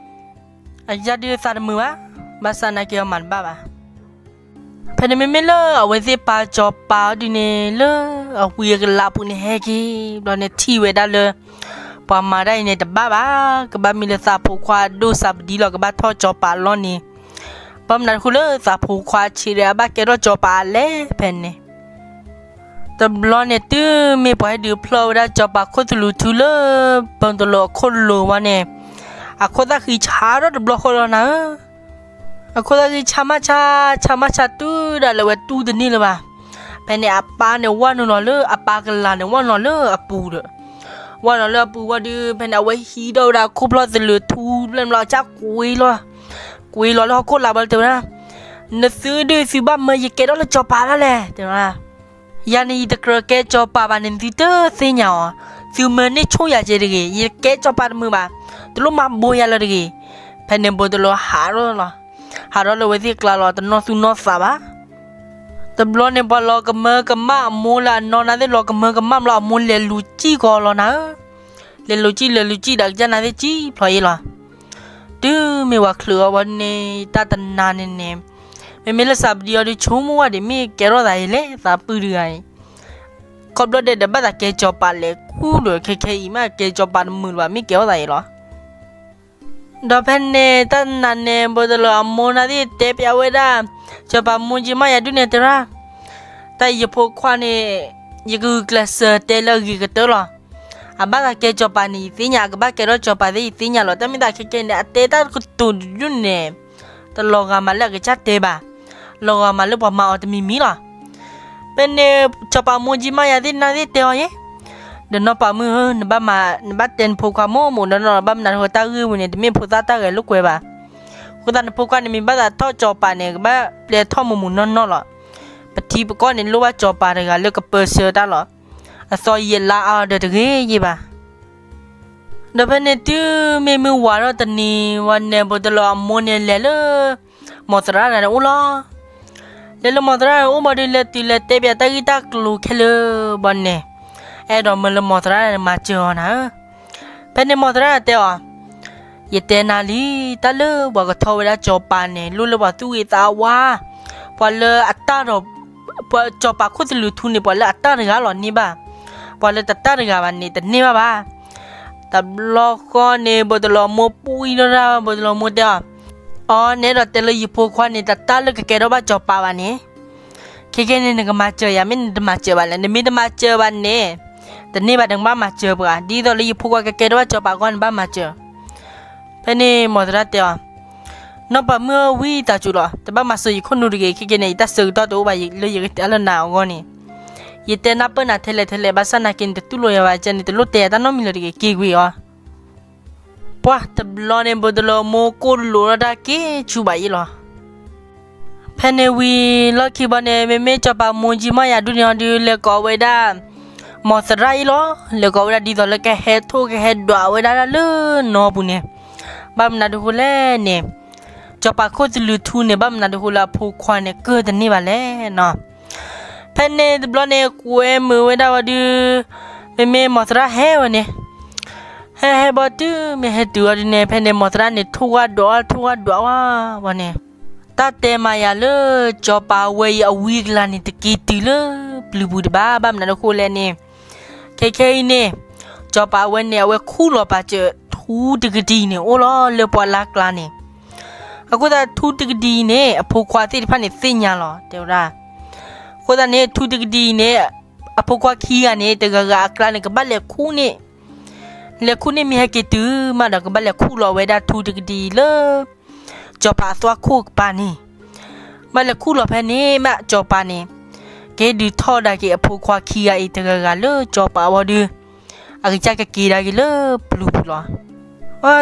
အကစၢ်ဒုးသးတမုာ်ဘၣ်, ဘၣ်ဆၣ်သနာ်က့အီၤမၤတဘၣ်ဘၣ်. ဖဲန့ၣ်မ့မ့ၢ်လၢအဝဲသ့ၣ်ပၢ်ကၠီၤပၤအီၤဒုးန့ၣ် လၢအဝံၤအကလးပူၤန့ၣ်ဟဲက့ၤ, ဘျီန့ၣ်ထံၣ်ဝဲဒၣ်လၢ ပှၤမၤတၢ်အံၤန့ၣ်တဘၣ်ဘၣ်, ကဘၣ်မ့ၢ်လၢသးဖိခွါအဒိၣ်စးပဒံလီၤ ကဘၣ်ထီၣ်ကၠီၤပၤလီၢ်န့ၣ်, ဘၣ်မနုၤအဃိလၢသးဖိခွါဆံးဒီး အဘၣ်ကဲထီၣ်ကၠီၤပၤလဲၣ်ဖဲန့ၣ် တဘျီန့ၣ် တုၤမ့ၢ်ပှၤဟဲဒုးဖျီၣ်ဝဲဒၣ်ကၠီၤပၤခိၣ်သလုးထူလၢ ဘိတလိၤအခိၣ်လိၤဝဲန့ၣ်, အခိၣ်သၣ်ဃံဆါထီၣ်တဘျီဃီလီၤနၤဧၢ. အခိၣ်သၣ်ဃံဆါမးဆါ, ဆါမးဆါတုၤဒၣ်လဲာ်ဝဲတူၢ်တန့ၢ်လၢၤဘၣ်. ဖဲန့ၣ်အပၢ်န့ၣ်ဝဲနုာ်လီၤလၢအပၢ်ကလၤန့ၣ် ဝဲနုာ်လီၤလၢအပူၤဒီး, ဝဲနုာ်လီၤလၢအပူၤဝံၤဒီး ဖဲန့ၣ် အဝဲဟံးထီၣ်ဝဲဒၣ်အခိၣ်ဖျီၣ်သလုးထူဘျဲၣ်ဘျီ အကစၢ်ကွံာ်လီၤ, ကွံာ်လီၤလၢဟီၣ်ခိၣ်လာ်ဘျီတဲဝဲဒၣ်, နသုဒုးသုဘၣ်မၢယကဲထီၣ်လၢကၠီၤပၤဘၣ်လဲၣ် တဲဝဲဒၣ်. ယၤန့ၣ် ယတကြၢးကဲကၠီၤပၤဘၣ်န့ၣ် သုတသ့ၣ်ညါအီၤ, သုမၢန့ၢ်ဆိၣ်ယၤကဲတဂ့ၤ, ယကဲကၠီၤပၤတမုာ်ဘၣ်, တလိၣ်မၤဘိယၤလၢၤတဂ့ၤ. ဖဲန့ၣ်ဘိတလိၤဟးထီၣ်လီၤ, ဟးထီၣ်လၢအဝဲသ့ၣ်ကျါလီၤ တနီၢ်သူၣ်နီၢ်သးဘၣ်. တဘျီန့ၣ် ပှၤလီၤကမၢကမၣ်အမိၢ်လၢအနီၢ်နၤသ့ၣ် လီၤကမၢကမၣ်ဘျီအမိၢ်လဲၤလူၤစံၣ်ကီးလီၤနၤဧၢ. လဲၤလူၤစံၣ်လဲၤလူၤစံၣ်ဒီး အကစၢ်နၤသ့ၣ်စံၣ်ဖျိးအံၤလီၤ. တုၤမ့ၢ်ပှၤချုးအီၤဝဲန့ၣ် တၢ်တနၤန့ၣ်န့ၣ်, မ့မ့ၢ်လၢစးပဒံအီၤဒုး ဆိကမိၣ်ဝဲဒၣ် မ့ၢ်ကဲထီၣ်သးအံၤလဲၣ် သးပုၢ်တဂၤအံၤ, ခီဘျီဒဲးဒီးဘၣ်သးကဲကၠီၤပၤလဲၤကူဒီး ခဲခဲအံၤမ့ၢ်ကဲကၠီၤပၤတမုာ်လၢၤဘၣ် မ့ၢ်ကဲထီၣ်သးအံၤလီၤ. ဒီးဖဲန့ၣ် တၢ်နၤန့ၣ် ဘိတလိၤအမိၢ်နၤသ့ၣ်တဲပျးဝဲဒၣ်, ကၠီၤပၤမိၢ်ကၠံမးယၤဒုးန့ၣ်တဲရၣ်, တၢ်ယဖိခွါန့ၣ် ယကဂုာ်ကျဲးစၢးတဲလၢအဂ့ၤကတၢၢ်လီၤ. အဘၣ်သးကဲကၠီၤပၤန့ၣ် ယသ့ၣ်ညါ, အကဘၣ်ကဲထီၣ်ကၠီၤပၤသ့ၣ် ယသ့ၣ်ညါလီၤ. တၢ်မ့ၢ်သးခဲကဲန့ၣ် အတဲတၢ်ကတိၤတဒုန့ၣ် တလီၤဂာ်မးလၢအကစၢ်တဲဘၣ်, လီၤဂာ်မးလၢပှၤမၤအီၤတမံၤမံၤလီၤ. ဖဲန့ၣ် ကၠီၤပၤမိၢ်ကၠံမးယၤသ့ၣ်နၤသ့ၣ်တဲအီၤယဲ, ဒီးနီၢ်ပၤမုၣ်ဧၢ, နဘၣ်တဲနဖိခွါမိၢ်မိၢ်နီၢ်နီၢ်လီၤ, ဘၣ်မနုၤအဃိတၢ်ဂ့ၢ်ဝဲန့ၣ် တမ့ၢ်ဖိသၣ်တၢ်ဂဲၤလိာ်ကွဲဘၣ်. အဃိသတးနဖိခွါန့ၣ် မ့ၢ်ဘၣ်သးထီၣ်စီၤပၤန့ၣ် ကဘၣ်ပျဲထီၣ်မိၢ်မိၢ်နီၢ်နီၢ်လီၤ. ပထံပကီၢ်န့ၣ် လိၣ်ဘၣ်စီၤပၤတဂၤလၢကပၢဆှၢတၢ်လီၤ. အသီယံာ်လါအါဒီးတဂ့ၤယံာ်ဘၣ်. ဒီးဖဲန့ၣ်တုၤမ့ၢ်မုၢ်ဝၤထီၣ်တနံၤဝဲန့ၣ် ဘိးတလီၤအမိၢ်န့ၣ်လဲၤလၢ မိၢ်သရၣ်တဂၤန့ၣ်အိၣ်လီၤ. လဲၤလၢမိၢ်သရၣ်န့ၣ်အိၣ်ဘၣ်ဒီး လဲၤတုၤလဲၤတဲပၠးတၢ်ဂ့ၢ်တၢ်ကျိၤခဲလၢာ်ဘၣ်န့ၣ်, အဲၣ်ဒိးမၢလၢမိၢ်သရၣ်န့ၣ်မၤစၢၤအီၤနၤဧၢ. ဖဲန့ၣ်မိၢ်သရၣ်တဲအီၤ, ယတဲနၤလံ, တၢ်လၢပှၤကထီဝဲဒၣ်စီၤပၤန့ၣ် လိၣ်လၢပှၤသူၣ်ဂ့ၤသးဝါ, ပှၤလၢအတၢ်ဒီး ပှၤစီၤပၤခိၣ်သလုးထူန့ၣ် ပှၤလၢအတၢ်တဂၤလီၤန့ၢ်ဘၣ်, ပှၤလၢတတၢ်တဂၤဘၣ်န့ၣ် တန့ၢ်ဘၣ်ဘၣ်. တဘျီဃီန့ၣ် ဘိးတလီၤမိၢ်ပှံၢ်ထီၣ်ဒၣ်, ဘိးတလီၤမိၢ်တဲအီၤ, အီ နအဲၣ်ဒိးတဲလၢယဖိခွါန့ၣ် တတၢ်လၢကကဲထီၣ်ဘၣ်စီၤပၤဘၣ်န့ၣ်, ခဲကဲန့ၣ် နကမၤစၢၤယၤ မ့ၢ်နတမၤစၢၤဘၣ်လဲၣ်, နမ့ၢ်တမၤစၢၤဘၣ်န့ၣ် တန့ၢ်ဘၣ် နကဘၣ်မၤစၢၤပှၤ, ဒ်သိးလၢယဖိခွါကကဲထီၣ်ဘၣ်စီၤပၤအဂီၢ် နဘၣ်မၤစၢၤ. ဖဲန့ၣ်မိၢ်သရၣ်တဲအီၤ, နီၢ်ပၤမုၣ်ဧၢ, ဝံသးစူၤလီၤ, တဘၣ်မၤစၢၤယခိၣ်နူာ်တဂ့ၤ, ခဲကဲန့ၣ် ယတၢ်ဆၢကတီၢ်တအိၣ်ဘၣ်လၢယကတဲလၢနၤအဂီၢ်န့ၣ်, ယတဲနၢ်ပၢၢ်နၤထဲလဲၣ်ထဲလဲၣ် ဘၣ်ဆၣ်နာ်က့န့ၣ် တတူၢ်လိာ်ယၤဘၣ်ကဲန့ၣ် တလိၣ်တဲယၤတၢ်နီတမံၤလၢၤတဂ့ၤ, က့ၤကွံာ်အီၤ. ပှၢ်တဘျီန့ၣ် ဘိးတလီၤမိၢ်ကိၢ်လိာ်ထီၣ်တၢ်က့ၤဆူဘၣ်အံၤလီၤ. ဖဲန့ၣ်ဝံၤလီၢ်ခံဘီန့ၣ် မ့မ့ၢ်စီၤပၤမိၢ်ကၠံမီၢ်ယၤဒုန့ၣ်အီၤဒုး လဲၤကိးဝဲဒၣ် မိၢ်သရၣ်အံၤလီၤ. လဲၤကိးဝဲဒၣ်ဒ်သိးလၢကဟဲထိၣ်ကဟဲဒွးဝဲဒၣ်လၢနီၢ်ပူၤန့ၣ်, ဘၣ်မနုၤဒုးဃိလဲၣ်န့ၣ်, စီၤပၤခိၣ်သလုးထူန့ၣ် ဘၣ်မနုၤဒုးဃိလၢအဖိခွါန့ၣ် ကၢၢ်တန့ၢ်ဘၣ်လဲၣ်နီၤ. ဖဲန့ၣ်တဘျီန့ၣ် ကွဲမုာ်ဝဲဒၣ်ဝံၤဒုး, မ့မ့ၢ်မိၢ်သရၣ်ဟဲဝဲန့ၣ်, ဟဲဟဲဘီတုၤမ့ၢ်ဟဲတုၤအီၤဒုးန့ၣ် ဖဲန့ၣ် မိၢ်သရၣ်န့ၣ် ထိၣ်ဝါဒွး ထိၣ်ဝါဒွးဝဲန့ၣ်, တၢ်တဲမၤယၤလၢ စီၤပၤဝဲအံၤအဝံအကလၤန့ၣ် တက့ၤတုၤလၢပျုၤပူၤတဘၣ်, ဘၣ်မနုၤဒုးဃိလဲၣ်န့ၣ်, ခဲခဲအံၤန့ၣ်, စီၤပၤဝဲန့ၣ် အဝဲခူၣ်လီၤပာ်စၢၤထူတကဒံန့ၣ် အိၣ်လီၤလၢပှၢ်လၢ်ကျါန့ၣ်, အဃိသတးထူတကဒံန့ၣ် အဖိခွါသ့ၣ်တဖၣ်န့ၣ်သ့ၣ်ညါလီၤ တဲဝဲဒၣ်. အဃိသတးန့ၣ် ထူတကဒံန့ၣ် အဖိခွါခံဂၤန့ၣ် တဂၤဂၤအကျါန့ၣ် ကဘၣ်လဲၤခူၣ်န့ၣ်, လဲၤခူၣ်န့ၣ်မ့ၢ်ဟဲက့ၤတုၤမးဒီး ကဘၣ်လဲၤခူၣ်လီၤဝဲဒၣ်ထူတကဒံလၢ စီၤပၤအသွၣ်ခိၣ်ကပၤန့ၣ်, ဘၣ်လဲၤခူၣ်လီၤဖဲန့ၣ်မး စီၤပၤန့ၣ် ကဟဲဒုးထီၣ်ဒၣ်က့ၤအဖိခွါခံဂၤအံၤတဂၤဂၤလၢစီၤပၤအဂီၢ်ဒုး, အကစၢ်ကက့ၤဒၣ်က့ၤလၢပျုၤပူၤလီၤ.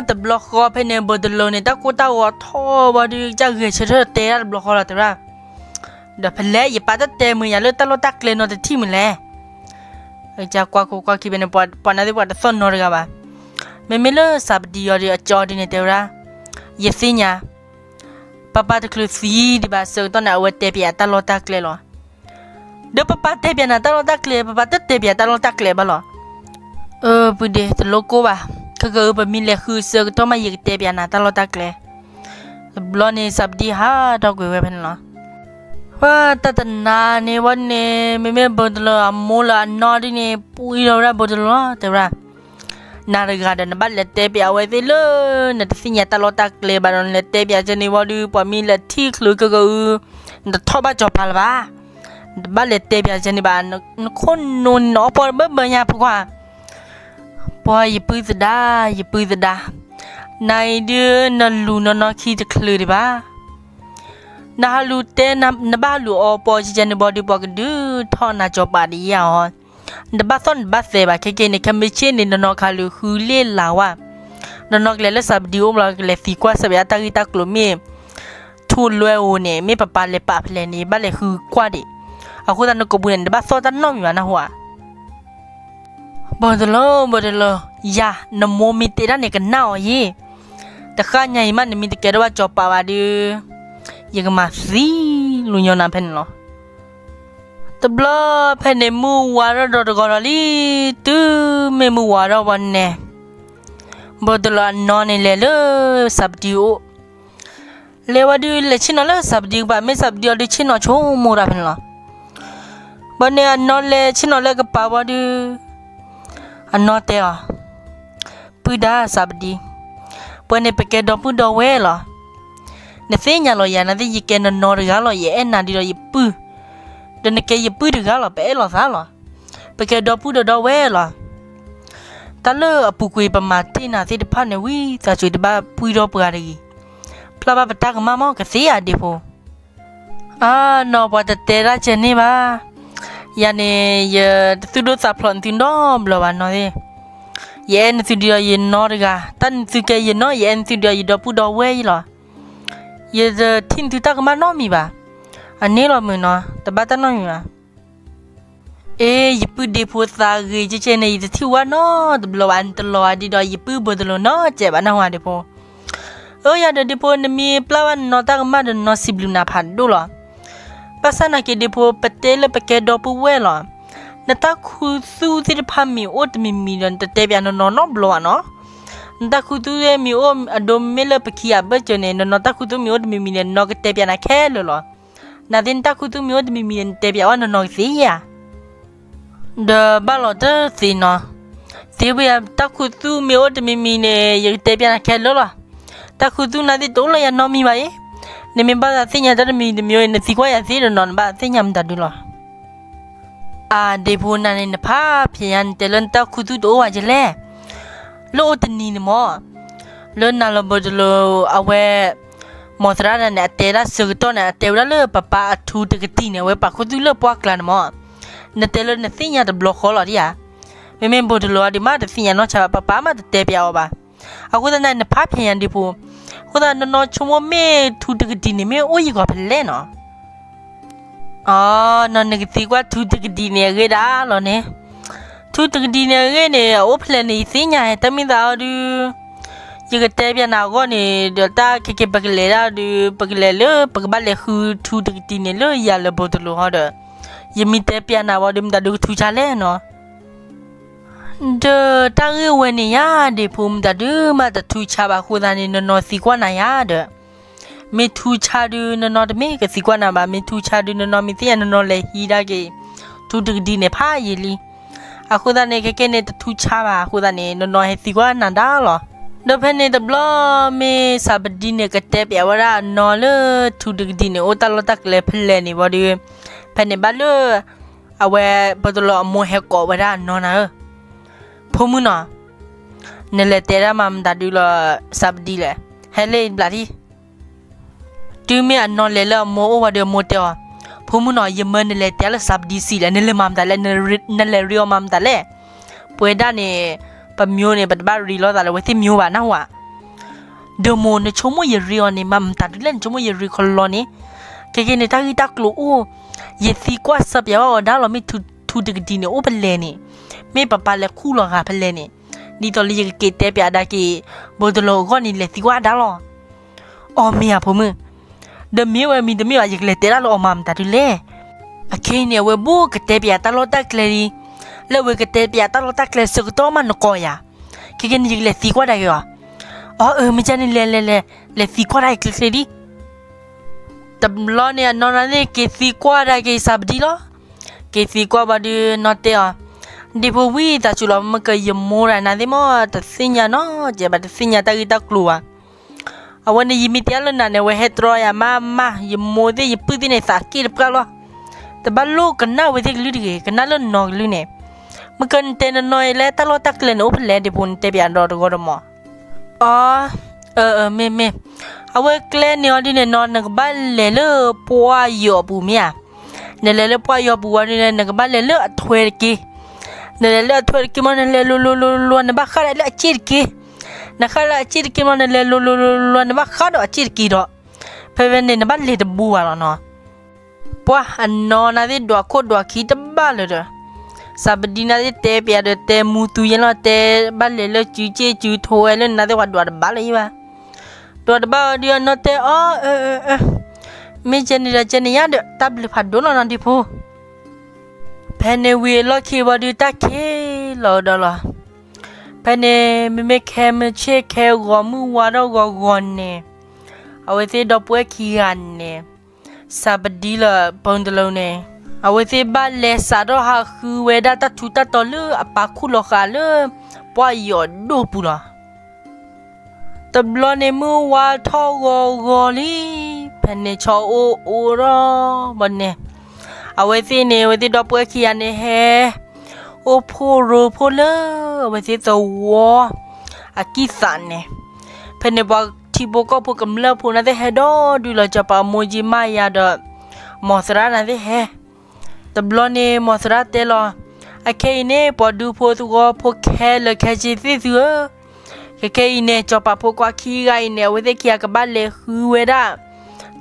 တဘျီဃီဖဲန့ၣ် ဘိးတလီၤန့ၣ် တၢ်ကိၢ်တၢ်ဂီၤထီၣ်ဘၣ်ဒုး ကစၢ်ဂဲၤဆၢထၢၣ်တဲဒၣ်တဘျီဃီလီၤ တဲဝဲဒၣ်, ဒီးဖဲလဲၣ် ယပၢ်တတဲမုာ်ယၤလၢတၢ်လီၢ်တၢ်ကျဲနီတထံၣ်မုာ်လဲၣ်. ကစၢ်ကွၢ်ခိၣ်ကွၢ်ခံဖဲန့ၣ် ပှၤနာ်သ့ၣ်ပှၤတသီၣ်နီတဂၤဘၣ်. မ့မ့ၢ်လၢစးပဒံအီၤဒုး အကၠီဒုးန့ၣ်တဲဝဲဒၣ်, ယသ့ၣ်ညါ, ပၢ်ပၢ်တချုးသံဒံးဘၣ်အဆၢကတီၢ်န့ၣ် အဝဲတဲပၠးတၢ်လီၢ်တၢ်ကျဲလီၤ. ဒီးပၢ်ပၢ်တဲပၠးနၤတၢ်လီၢ်တၢ်ကျဲ, ပၢ်ပၢ်တတဲပၠးတၢ်လီၢ်တၢ်ကျဲဘၣ်လီၤ. အၢ ပုၢ်ဒ့ တလိၣ်ကိၢ်ဘၣ်, ခဲကၢအၢ ပမ့ၢ်လဲၤဃုအဆၢကတီၢ်မး ယကတဲပၠးနၤတၢ်လီၢ်တၢ်ကျဲ. တဘျီန့ၣ် စးပဒံဟးထီၣ်ကွံာ်ဝဲဖဲန့ၣ်လီၤ. ပှၤတၢ်တနၤန့ၣ်ဝဲန့ၣ် မ့မ့ၢ်ဘိးတလီၤအမိၢ်လၢအနီၢ်ဒုးန့ၣ် ပှံၢ်ထီၣ်ဝဲဒၣ်ဘိးတလီၤ တဲဝဲဒၣ်, နၤတဂၤဒီး နဘၣ်လဲၤတဲပၠးအဝဲသ့ၣ်လၢ နတသ့ၣ်ညါတၢ်လီၢ်တၢ်ကျဲဘၣ်ဒီး နလဲၤတဲပၠးကဲန့ၣ်ဝံၤဒုး ပှၤမ့ၢ်လဲၤထံၣ်ချုးခဲကၢအၢ နတထီၣ်ဘၣ်စီၤပၤလၢၤဘၣ်. နတဘၣ်လဲၤတဲပၠးကဲန့ၣ်ဘၣ်, နခိၣ်နူာ်န့ၣ် နအီၣ်ပီၢ်တဘၢဘၢညါဖိခွါ. ပှၤယပုၢ်သဒါ, ယပုၢ်သဒါ, နၤအံၤဒုး နလူၤနီၢ်နီၢ်ခံတချုးဒံးဘၣ်. နဟးလူၤတဲ နဘၣ်လူၤအီပီၢ်ကဲန့ၣ်ဘၣ်ဒုး ပှၤကဒုးထီၣ်နၤစီၤပၤဒ်ယၤအီၤ. နတဘၣ်သီၣ်နတဘၣ်သဲဘၣ် ခဲကဲန့ၣ် ခဲမုၢ်ဆ့ၣ်န့ၣ် နီၢ်နီၢ်ခါလူၤဃုလ့ၣ်လၤဝဲ, နီၢ်နီၢ်ကလဲၤလၢစးပဒံအိၣ်ဘျီ ကလဲၤသံကွၢ်စၢၤပယါတၢ်ဂ့ၢ်တၢ်ကျိၤမ့ၢ် ထူလွဲအိၣ်န့ၣ် မ့ၢ်ပပၢ်လဲၤပာ်ဖဲလဲၣ်န့ၣ် ဘၣ်လဲၤဃုကွၢ်ဒံး. အဃိသတးနကိာ်ပူၤန့ၣ် နတဘၣ်သီၣ်တၢ်နီတမံၤဘၣ် နၢ်ဟူဧါ. ဘိးတလီၤ ဘိးတလီၤ, ယၤ နမိၢ်မ့ၢ်တဲတၢ်န့ၣ် ကနၣ်အီၤယ့ၣ်. တဃၣ်ညါအံၤမး နမ့ၢ်တကဲထီၣ်ဘၣ်စီၤပၤဘၣ်ဒုး ယကမၤသံလူၤညီနၤဖဲန့ၣ်လီၤ. တဘျီဖဲန့ၣ် မုၢ်ဝါထီၣ်ဒီးတဂီၤဒီးလံ, တုၤမ့ၢ်မုၢ်ဝါထီၣ်ဝံၤန့ၣ် ဘိးတလီၤအနီၢ်န့ၣ်လဲၤလၢစးပဒံအိၣ်, လဲၤဝံၤဒုး လဲၤဆ့ၣ်နီၤလၢစးပဒံကပၤ မ့ၢ်စးပဒံအီၤဒုးဆ့ၣ်နီၤဆိကမိၣ်တၢ်ဖဲန့ၣ်လီၤ. ဘၣ်န့ၣ်အနီၢ်လဲၤဆ့ၣ်နီၤလၢကပၤဝံၤဒုး အနီၢ်တဲအီၤ, ပုၢ်ဒါစးပဒံ, ပှၤန့ၣ်ပကဲဒီပုၢ်ဒီဝဲၢ်လီၤ. နသ့ၣ်ညါလီၤယၤ နသ့ၣ်ယကဲနီၢ်နီၢ်တဂၤလီၤ ယအဲၣ်နၤဒ်ဒီးယပုၢ်, ဒီးနကဲယပုၢ်တဂၤလီၤ ပအဲၣ်လိာ်သးလီၤ. ပကဲဒီပုၢ်ဒီဝဲၢ်လီၤ. တၢ်လၢအပူၤကွံာ်ပမၤတ့ၢ်နၤသ့ၣ်တဖၣ်န့ၣ် ဝံသးစူၤတဘၣ်ပှံၢ်ထီၣ်ပှၤတဂ့ၤ. ဖျါဘၣ်ပတၢ်ကမၣ်မ့ၢ်ကသ့ဧါဒ့ဖိ. အနီၢ်ပှၤတတဲတၢ်ကဲန့ၣ်ဘၣ်. ယၤန့ၣ် ယတသူၣ်ဒိၣ်သးဖျိးနသုနီတဘျီဘၣ်နီၢ်သ့ၣ်, ယအဲၣ်နသုဒ်အံၤယနီတဂၤ, တၢ်နသုကဲယနီၢ် ယအဲၣ်နသုဒ်အံၤယဒီပုၢ်ဒီဝဲၢ်အံၤလီၤ. ယတထံၣ်နသုတၢ်ကမၣ်နီတမံၤဘၣ်. အန့ၣ်လီၤမုၢ်နီၤ တဘၣ်တၢ်နီတမံၤဘၣ်. အ့ ယပုၢ်ဒ့ဖိသးဂ့ၤကဲကဲန့ၣ် ယတထံၣ်ဝဲနီတဘျီဘၣ်, နတလီၤအဒံးဒီးယပုၢ်ဘိးတလိၤနီတစဲးဘၣ်နၢ်ဟူဧါဒ့ဖိ. အၢ ယၤဒီးဒ့ဖိ နမ့ၢ်ပျၢ်ဘၣ်နနီၢ်တၢ်ကမၣ်ဒီး နနီၢ်စံးဘျုးနၤဖးဒိၣ်လီၤ. ဘၣ်ဆၣ်နာ်က့ဒ့ဖိ ပတဲလၢပကဲဒီပုၢ်ဝဲၢ်လီၤ. နတၢ်ခူသူၣ်သ့ၣ်တဖၣ်မ့ၢ်အိၣ်တမံၤမံၤဒီး နတတဲပၠးနနီၢ်နီတဘျီဘၣ်နီၤ. နတၢ်ခူသူၣ်သ့ၣ်မ့ၢ်အိၣ်အဒိမ့ၢ်လၢပခံဂၤအဘၢၣ်စၢၤန့ၣ် နနီၢ်တၢ်ခူသူၣ်မ့ၢ်အိၣ်တမံၤမံၤန့ၣ် နနီၢ်ကတဲပၠးနၤခဲလၢာ်လီၤ. နာ်သ့ၣ် နတၢ်ခူသူၣ်မ့ၢ်အိၣ်တမံၤမံၤန့ၣ် နတဲပၠးဝဲနနီၢ်ကသ့ဧါ. ဒီးဘၣ်လီၤတသ့နီၤ, သ့ဝဲယၤ တၢ်ခူသူၣ်မ့ၢ်အိၣ်တမံၤမံၤန့ၣ် ယကတဲပၠးနၤခဲလၢာ်လီၤ. တၢ်ခူသူၣ်နာ်သ့ၣ်တအိၣ်လၢယၤနီတမံၤဘၣ်အံၤ, နမ့ၢ်ဘၣ်သးသ့ၣ်ညါတၢ်တမံၤတမံၤအံၤ နသံကွၢ်ယၤသ့ဒီးနီၤ နဘၣ်သ့ၣ်ညါမတၤဒုလီၤ. အၢ ဒ့ဖိ နၤန့ၣ် နဖးဖျဲးညါ နတဲလၢနတၢ်ခူသူၣ်တအိၣ်ဝဲကလဲၣ်. လၢအိၣ်တနံၤန့ၣ်မၢ်, လၢနၤလီၤဘိးတလိၤအဝဲ မိၢ်သရၣ်ဒၣ်န့ၣ် အတဲဒၣ်ဆၢကတီၢ်န့ၣ် အတဲဝဲဒၣ်လၢပပၢ်အထူတကတံၢ်န့ၣ် အဝဲပာ်ခူသူၣ်လၢပှၢ်ကျါန့ၣ်မၢ်, နတဲလၢနသ့ၣ်ညါတဘျီဃီလီၤဒ်ဧါ. မ့မ့ၢ်ဘိးတလိၤအီၤဒုးမး တသ့ၣ်ညါနီၢ်ဆါဘၣ်, ပပၢ်မးတတဲပၠးအီၤဘၣ်. အဃိသတးန့ၣ် နဖးဖျဲးညါဒ့ဖိ, အဃိသတး နနီၢ်ဆိကမိၣ်မ့ၢ်ထူတကတံၢ်န့ၣ် မ့ၢ်အိၣ်ယံၤကီးဖဲလဲၣ်နီၤ. အၢ နီၤ နကသံကွၢ်ထူတကတံၢ်န့ၣ်အဂ့ၢ်ဒၣ်လီၤန့ၣ်, ထူတကတံၢ်န့ၣ်အဂ့ၢ်န့ၣ် အအိၣ်ဖဲလဲၣ်န့ၣ် ယသ့ၣ်ညါဟဲတၢ်မ့ၢ်သးအီၤဒုး, ယကတဲပၠးနၤအဂီၢ်န့ၣ် ဒီးတၢ်ခဲကဲပကလဲၤဒၣ်ဒုး ပကလဲၤလၢ ပကဘၣ်လဲၤဃုထူတကတံၢ်န့ၣ်လၢယၤလၢဘိးတလိၤဟီဒီး, ယမ့ၢ်တဲပၠးနၤဝံၤဒီး မတၤဒုးကထူဆါလဲၣ်နီၤ. ဒီးတၢ်ဂ့ၢ်ဝဲန့ၣ်ယၤ ဒ့ဖိ မတၤဒုးမးတထူဆါဘၣ်အဃိသတးန့ၣ် နနီၢ်သံကွၢ်နၤယၤဒီး, မ့ၢ်ထူဆါဒုး နနီၢ်တမ့ၢ်ကသံကွၢ်နၤဘၣ်, မ့ၢ်ထူဆါဒုး နနီၢ်မ့ၢ်သ့ၣ်ညါ နနီၢ်လဲၤဟံးဒၣ်က့ၤ ထူတကတံၢ်န့ၣ်ဖးယံာ်လံ. အဃိသတးန့ၣ် ခဲကဲန့ၣ် တထူဆါဘၣ်အဃိသတးန့ၣ် နနီၢ်ဟဲသံကွၢ်နၤဒၣ်လီၤ. ဒီးဖဲန့ၣ်တဘျီ မ့ၢ်စးပဒံန့ၣ် ကတဲပၠးဝဲဒၣ်အနီၢ်လၢ ထူတကတံၢ်န့ၣ် အိၣ်တၢ်လီၢ်တၢ်ကျဲဖဲလဲၣ်န့ၣ်ဝံၤဒီး, ဖဲန့ၣ်ဘၣ်လၢ အဝဲ ဘိးတလိၤအမိၢ်ဟဲကိးဝဲဒၣ်အနီၢ်နၤဧၢ, ဖိမုၣ်နီၤ, နလဲၤတဲဒၣ်မၤမတၤဒုးလၢ စးပဒံလဲၣ်, ဟဲလၢအံၤတဘျီထံၣ်. တုၤမ့ၢ်အနီၢ်လဲၤလၢအမိၢ်အိၣ်ဝံၤဒီး အမိၢ်တဲအီၤ, ဖိမုၣ်နီၤ, ယမၢနလဲၤတဲလၢစးပဒံစံးလဲၣ်, နလဲၤမၤမတၤလဲၣ်, နလဲၤရ့အီၤမၤမတၤလဲၣ်. ပဝဲဒၣ်န့ၣ် ပမိၢ်န့ၣ် ပတဘၣ်ရ့လိာ်သးလၢအဝဲသ့ၣ်မိၢ်ဘၣ်နၢ်ဟူဧါ. ဒီးမိၢ် နဆိကမိၣ်ယရ့အီၤန့ၣ် မၤမတၤဒုးလဲၣ်, နဆိကမိၣ်ယရ့ခီလီန့ၣ်, ခဲကဲန့ၣ် တၢ်ဂ့ၢ်တၢ်ကျိၤအိၣ်, ယသံကွၢ်စၢပၠးဝဲအီၤဒၣ်လီၤ, မ့ၢ်ထူတကတံၢ်န့ၣ် အိၣ်ဖဲလဲၣ်န့ၣ်, မ့ၢ်ပပၢ်လဲၤခူၣ်လီၤဂာ်ဖဲလဲၣ်န့ၣ်, ဒ်သိးလၢယကက့ၤတဲပၠးဒၣ်က့ၤ ဘိးတလိၤအဂီၢ်န့ၣ် လဲၤသံကွၢ်ဒၣ်လီၤ. အီၤမ့ၢ်ဧါဖိမုၣ်, ဒီးမ့ၢ်ဝဲမံၤတမ့ၢ်ဘၣ် ယကလဲၤတဲဒၣ်လၢအီၤမၤမတၤဒုးလဲၣ်. အခဲအံၤန့ၣ် အဝဲဘူးကတဲပၠးတၢ်လီၢ်တၢ်ကျဲလံ, လၢအဝဲကတဲပၠးတၢ်လီၢ်တၢ်ကျဲဆၢကတီၢ်မးနကိးယၤ, ခဲကဲန့ၣ် ယကလဲၤသံကွၢ်ဒၣ်က့ၤအီၤ. အီၤအၢ မ့ၢ်ကဲန့ၣ် လဲၤလဲၤလဲၤ, လဲၤသံကွၢ်ဒၣ်က့ၤချ့ချ့ဒံး. တဘျီန့ၣ် အနီၢ်နၤသ့ၣ်က့ၤသံကွၢ်ဒၣ်က့ၤစးပဒံလီၤ. က့ၤသံကွၢ်ဘၣ်ဒီး နီၢ်တဲအီၤ, ဒ့ဖိဝံသးစူၤလီၤ, မ့ၢ်ကယမိၢ်ဒၣ်နၤသ့ၣ်မး တသ့ၣ်ညါနီတစဲးဘၣ်, တသ့ၣ်ညါတၢ်ဂ့ၢ်တၢ်ကျိၤဘၣ်. အဝဲန့ၣ် ယမ့ၢ်တဲအါလၢနၤန့ၣ် အဝဲဟဲတြီယၤမးမး, ယမိၢ်သ့ၣ်ယပုၢ်သ့ၣ်န့ၣ် သးက့ၣ်တပှၢ်လီၤ. တဘၣ်လိၣ်ကနၣ်ဝဲသ့ၣ်ကလုၢ်တဂ့ၤ, ကနၣ်လၢနီၢ်ကလုၢ်န့ၣ်. မ့ၢ်ကနတဲနနီၢ်အံၤလၢတၢ်လီၢ်တၢ်ကျဲန့ၣ် အိၣ်ဖဲလဲၣ်ဒ့ဖိ နတဲပၠးဒီးတဂီၢ်ဒီးမး. အီၤ, အၢ အၢ မ့ၢ်မ့ၢ်, အဝဲကျဲန့ၢ်အီၤဒ်န့ၣ်နီၤ နကဘၣ်လဲၤလၢပှၢ်ယီၤပူၤမ့ၢ်ဧါ. နလဲၤလၢပှၢ်ယီၤပူၤဝံၤဒ်န့ၣ် နကဘၣ်လဲၤလၢအထွဲတက့ၢ်. နလဲၤလၢအထွဲတက့ၢ်မး နလဲၤလိၤလိၤလိၤလိၤ နဘၣ်ဃၣ်ဒၣ်လၢအစ့ၣ်တက့ၢ်. နဃၣ်လၢအစ့ၣ်တက့ၢ်မး နလဲၤလိၤလိၤလိၤလိၤ နဘၣ်ဃၣ်ဒီးအစ့ၣ်တက့ၢ်ဒီး, ဖဲဖဲန့ၣ် နဘၣ်လဲၤတဘူးဘၣ်လီၤနီၤ. ပှၢ်အနီၢ်နၤသ့ၣ်ဒွးခိၣ်ဒွးခံတဘၣ်လၢၤဒီး, စးပဒံနၤသ့ၣ်တဲပၠးဒီးတဲမူသူယဲလီၤ တဲဘၣ်လဲၤလၢစုစ့ၣ်စုထွဲလၢနၤသ့ၣ်ပှၤဒွးတဘၣ်လၢၤယဘၣ်. ဒွးတဘၣ်အီၤဒုးအနီၢ်တဲအီၤ, အၢ အၢ အၢ, မ့ၢ်ကဲန့ၣ်ဒီးကဲန့ၣ်ယါဒီး တၢ်ဘျုးဖးဒိၣ်လီၤနီၤဒ့ဖိ. ဖဲန့ၣ်ဝံၤအလီၢ်ခံဝံၤဒုး တၢ်ခံးလီၤကဒီးလီၤ. ဖဲန့ၣ် မ့မ့ၢ်ခဲမုၢ်ဆ့ၣ်ခဲဂီၤမုၢ်ဝါထီၣ်ဂီၤဂီၤန့ၣ်, အဝဲသ့ၣ်ဒီပုၢ်ဝဲၢ်ခံဂၤန့ၣ်, စးပဒံလၢဘိးတလိၤန့ၣ်, အဝဲသ့ၣ်ဘၣ်လဲၤစးထီၣ်ဟးဃုဝဲဒၣ်တၢ်ထူးတၢ်တီၤလၢအပၢ်ခူၣ်လီၤဃာ်လၢပှၢ်ယီၤဒိၣ်ပူၤလီၤ. တဘျီန့ၣ်မုၢ်ဝါထီၣ်ဂီၤဂီၤလံ, ဖဲန့ၣ်ဆီအိၣ်အိၣ်ထီၣ်ဘၣ်န့ၣ်, အဝဲသ့ၣ်န့ၣ် အဝဲသ့ၣ်ဒီပုၢ်ဝဲၢ်ခံဂၤန့ၣ်ဟဲ အိၣ်ဖှိၣ်ရိဖှိၣ်လၢ အဝဲသ့ၣ်သဝီအကံၢ်သးန့ၣ်, ဖဲန့ၣ်ပှၤထံဖိကီၢ်ဖိကမျၢၢ်ဖိနၤသ့ၣ်ဟဲဒီးဒုးလီၤ စီၤပၤအမိၢ်ကၠံမါယၤဒီး မိၢ်သရၣ်နၤသ့ၣ်ဟဲ, တ တဘျီန့ၣ် မီၢ်သရၣ်တဲလီၤ, အခဲအံၤန့ၣ် ပှၤဒူဖိသဝီဖိခဲလၢာ်ခဲဆ့သ့ၣ်သုဧၢ, ခဲခဲအံၤန့ၣ် စီၤပၤဖိခွါခံဂၤအံၤန့ၣ် အဝဲသ့ၣ်ခံဂၤကဘၣ်လဲၤဃုဝဲဒၣ်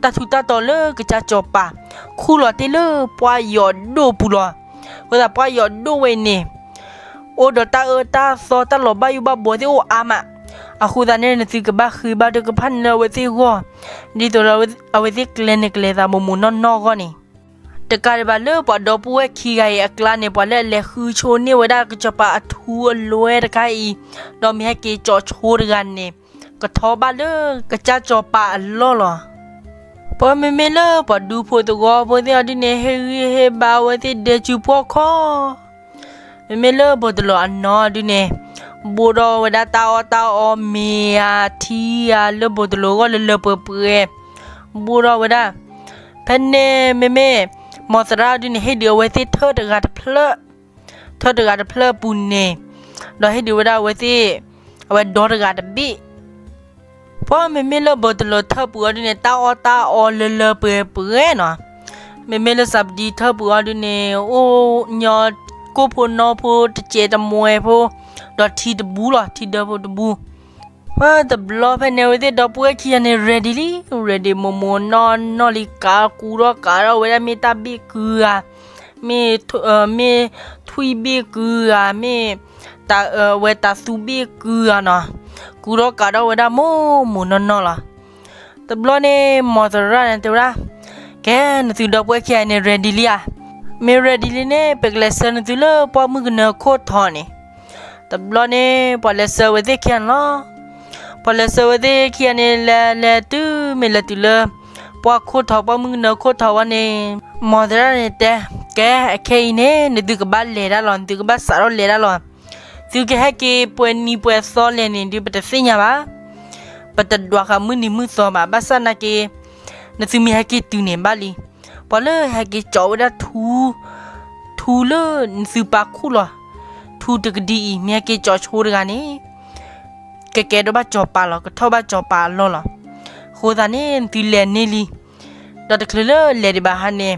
တၢ်ထူးတၢ်တီၤလၢကစၢ်စီၤပၤ ခူၣ်လီၤတ့ၢ်လၢပှၢ်ယီၤဒိၣ်ပူၤလီၤ. အဃိသတးပှၢ်ယီၤဒိၣ်ဝဲအံၤန့ၣ် အိၣ်ဒီးတၢ်အၢတၢ်သီ တၢ်လီၤဘၣ်ယိၣ်ဘၣ်ဘှီသ့ၣ်အိၣ်အါမး, အဃိသတးန့ၣ် နသုကဘၣ်ဃ့ဘါထုကဖၣ်န့ၢ်လၢအဝဲသ့ၣ်အဂီၢ်, ဒ်သိးဒီးအဝဲသ့ၣ်ကျဲန့ၣ်ကလဲၤသးမိၢ်မိၢ်နီၢ်နီၢ်အဂီၢ်န့ၣ်, တကးဒံးဘၣ်လၢပှၤဒီပုၢ်ဝဲၢ်ခံဂၤအံၤအကျါန့ၣ် ပှၤလၢအလဲၤဃုဆိန့ၢ်ဝဲဒၣ်ကစၢ်စီၤပၤအထူအလွဲတခါအံၤ, ဒီးမ့ၢ်ဟဲက့ၤကၠီဆိတဂၤန့ၣ် ကထီဘၣ်လၢကစၢ်စီၤပၤအလီၢ်လီၤ. ပှၤမ့မ့ၢ်လၢပှၤဒူဖိသဝီဖိသ့ၣ်အီၤဒုန့ၣ် ဟ့ၣ်ဂံၢ်ဟ့ၣ်ဘါဝဲသ့ၣ်ဒဲစုပှီၢ်ခီ မ့မ့ၢ်လၢဘိၣ်တလိာ်အနီၢ်ဒုန့ၣ်, ဘိၣ်ထီၣ်ဝဲဒၣ်တၢ်အီၣ်တၢ်အီမ့ၤဧါထံဧါလၢဘိၣ်တလိာ်အဂီၢ်လၢလၢပှဲၤပှဲၤ, ဘိၣ်ထီၣ်ဝဲဒၣ်, ဖဲန့ၣ်မ့မ့ၢ်, မီၢ်သရၣ်ဒုန့ၣ် ဟ့ၣ်ဒုးအဝဲသ့ၣ်ထၢၣ်တဂၤတဖျၢၣ်, ထၢၣ်တဂၤတဖျၢၣ်အပူၤန့ၣ်, ဒီးဟ့ၣ်ဒုးဝဲဒၣ်အဝဲသ့ၣ်, အဝဲဒီတဂၤတဘ့ၣ် ပှၤမ့မ့ၢ်လၢဘိၣ်တလိာ်ထၢၣ်ပူၤအီၤဒုန့ၣ် တၢ်အီၣ်တၢ်အီလၢလၢပှဲၤပှဲၤနီၤ, မ့မ့ၢ်လၢစၤပဒံထၢၣ်ပူၤအီၤဒုန့ၣ် အိၣ်ညီကိၣ်ဖိနီဖိတစဲးတမှဲၤဖိ, ဒီးထံတဘူးလီၤ ထံဒၢဖိတဘူး, ပှၤတဘျီဖဲန့ၣ် အဝဲသ့ၣ်ဒီပုၢ်ဝဲၢ်ခံဂၤန့ၣ် ready လံ, ready မိၢ်မိၢ်နီၢ်နီၢ်လံ ကးကူဒီးကးဒီးဝဲဒၣ်မ့ၢ်တၢ်ဘ့ၣ်ကုဂၤ, မ့ၢ်, မ့ၢ်ထွံၣ်ဘ့ၣ်ကုဂၤ မ့ၢ်, ဝဲတၤသူဘ့ၣ်ကုဂၤနီၤ, ကူဒီးကးဒီးဝဲဒၣ်မိၢ်မိၢ်နီၢ်နီၢ်လီၤ. တဘျီန့ၣ် မီၢ်သရၣ်န့ၣ်တဲဝဲဒၣ်, ကဲ နသုဒီပုၢ်ဝဲၢ်ခံဂၤန့ၣ် ready လံဧါ, မ့ၢ် ready လံန့ၣ် ပကလဲၤဆှၢနသုလၢပှၢ်မုၢ်ကနၢခိၣ်ထီန့ၣ်, တဘျီန့ၣ် ပှၤလဲၤဆှၢဝဲသ့ၣ်ခံဂၤန့ၣ်လီၤ. ပှၤလဲၤဆှၢဝဲသ့ၣ်ခံဂၤန့ၣ် လဲၤလဲၤတုၤမ့ၢ်လဲၤတုၤလၢ ပှၢ်ခိၣ်ထီ ပှၢ်မုၢ်ကနၢခိၣ်ထီဝဲန့ၣ်, မီၢ်သရၣ်န့ၣ်တဲ, ကဲ အခဲအံၤန့ၣ် နသုကဘၣ်လဲၤဒၣ်လီၤ နသုကဘၣ်စးထီၣ်လဲၤဒၣ်လီၤ. သုကဟဲက့ၤပှဲၤနံၤပှဲၤသီလဲၣ်န့ၣ် ဒုးပတသ့ၣ်ညါဘၣ်. ပတဒွးဃာ်မုၢ်နံၤမုၢ်သီဘၣ် ဘၣ်ဆၣ်နာ်က့ နသုမ့ၢ်ဟဲက့ၤတုၤန့ၣ်ဘၣ်လံ. ပှၤလၢဟဲက့ၤကၠီဝဲဒၣ်ထူ, ထူလၢနသုပာ်ခူၣ်လီၤ, ထူတကဒံအံၤ မ့ၢ်ဟဲက့ၤကၠီဆိတဂၤန့ၣ် ကကဲထီၣ်ဘၣ်စီၤပၤလီၤ, ကထီၣ်ဘၣ်စီၤပၤအလီၢ်လီၤ. အဃိသတးန့ၣ် နသုလဲၤန့ၢ်လံ. ဒီးတချုးလၢလဲၤဒံးဘၣ်ဟါန့ၣ်,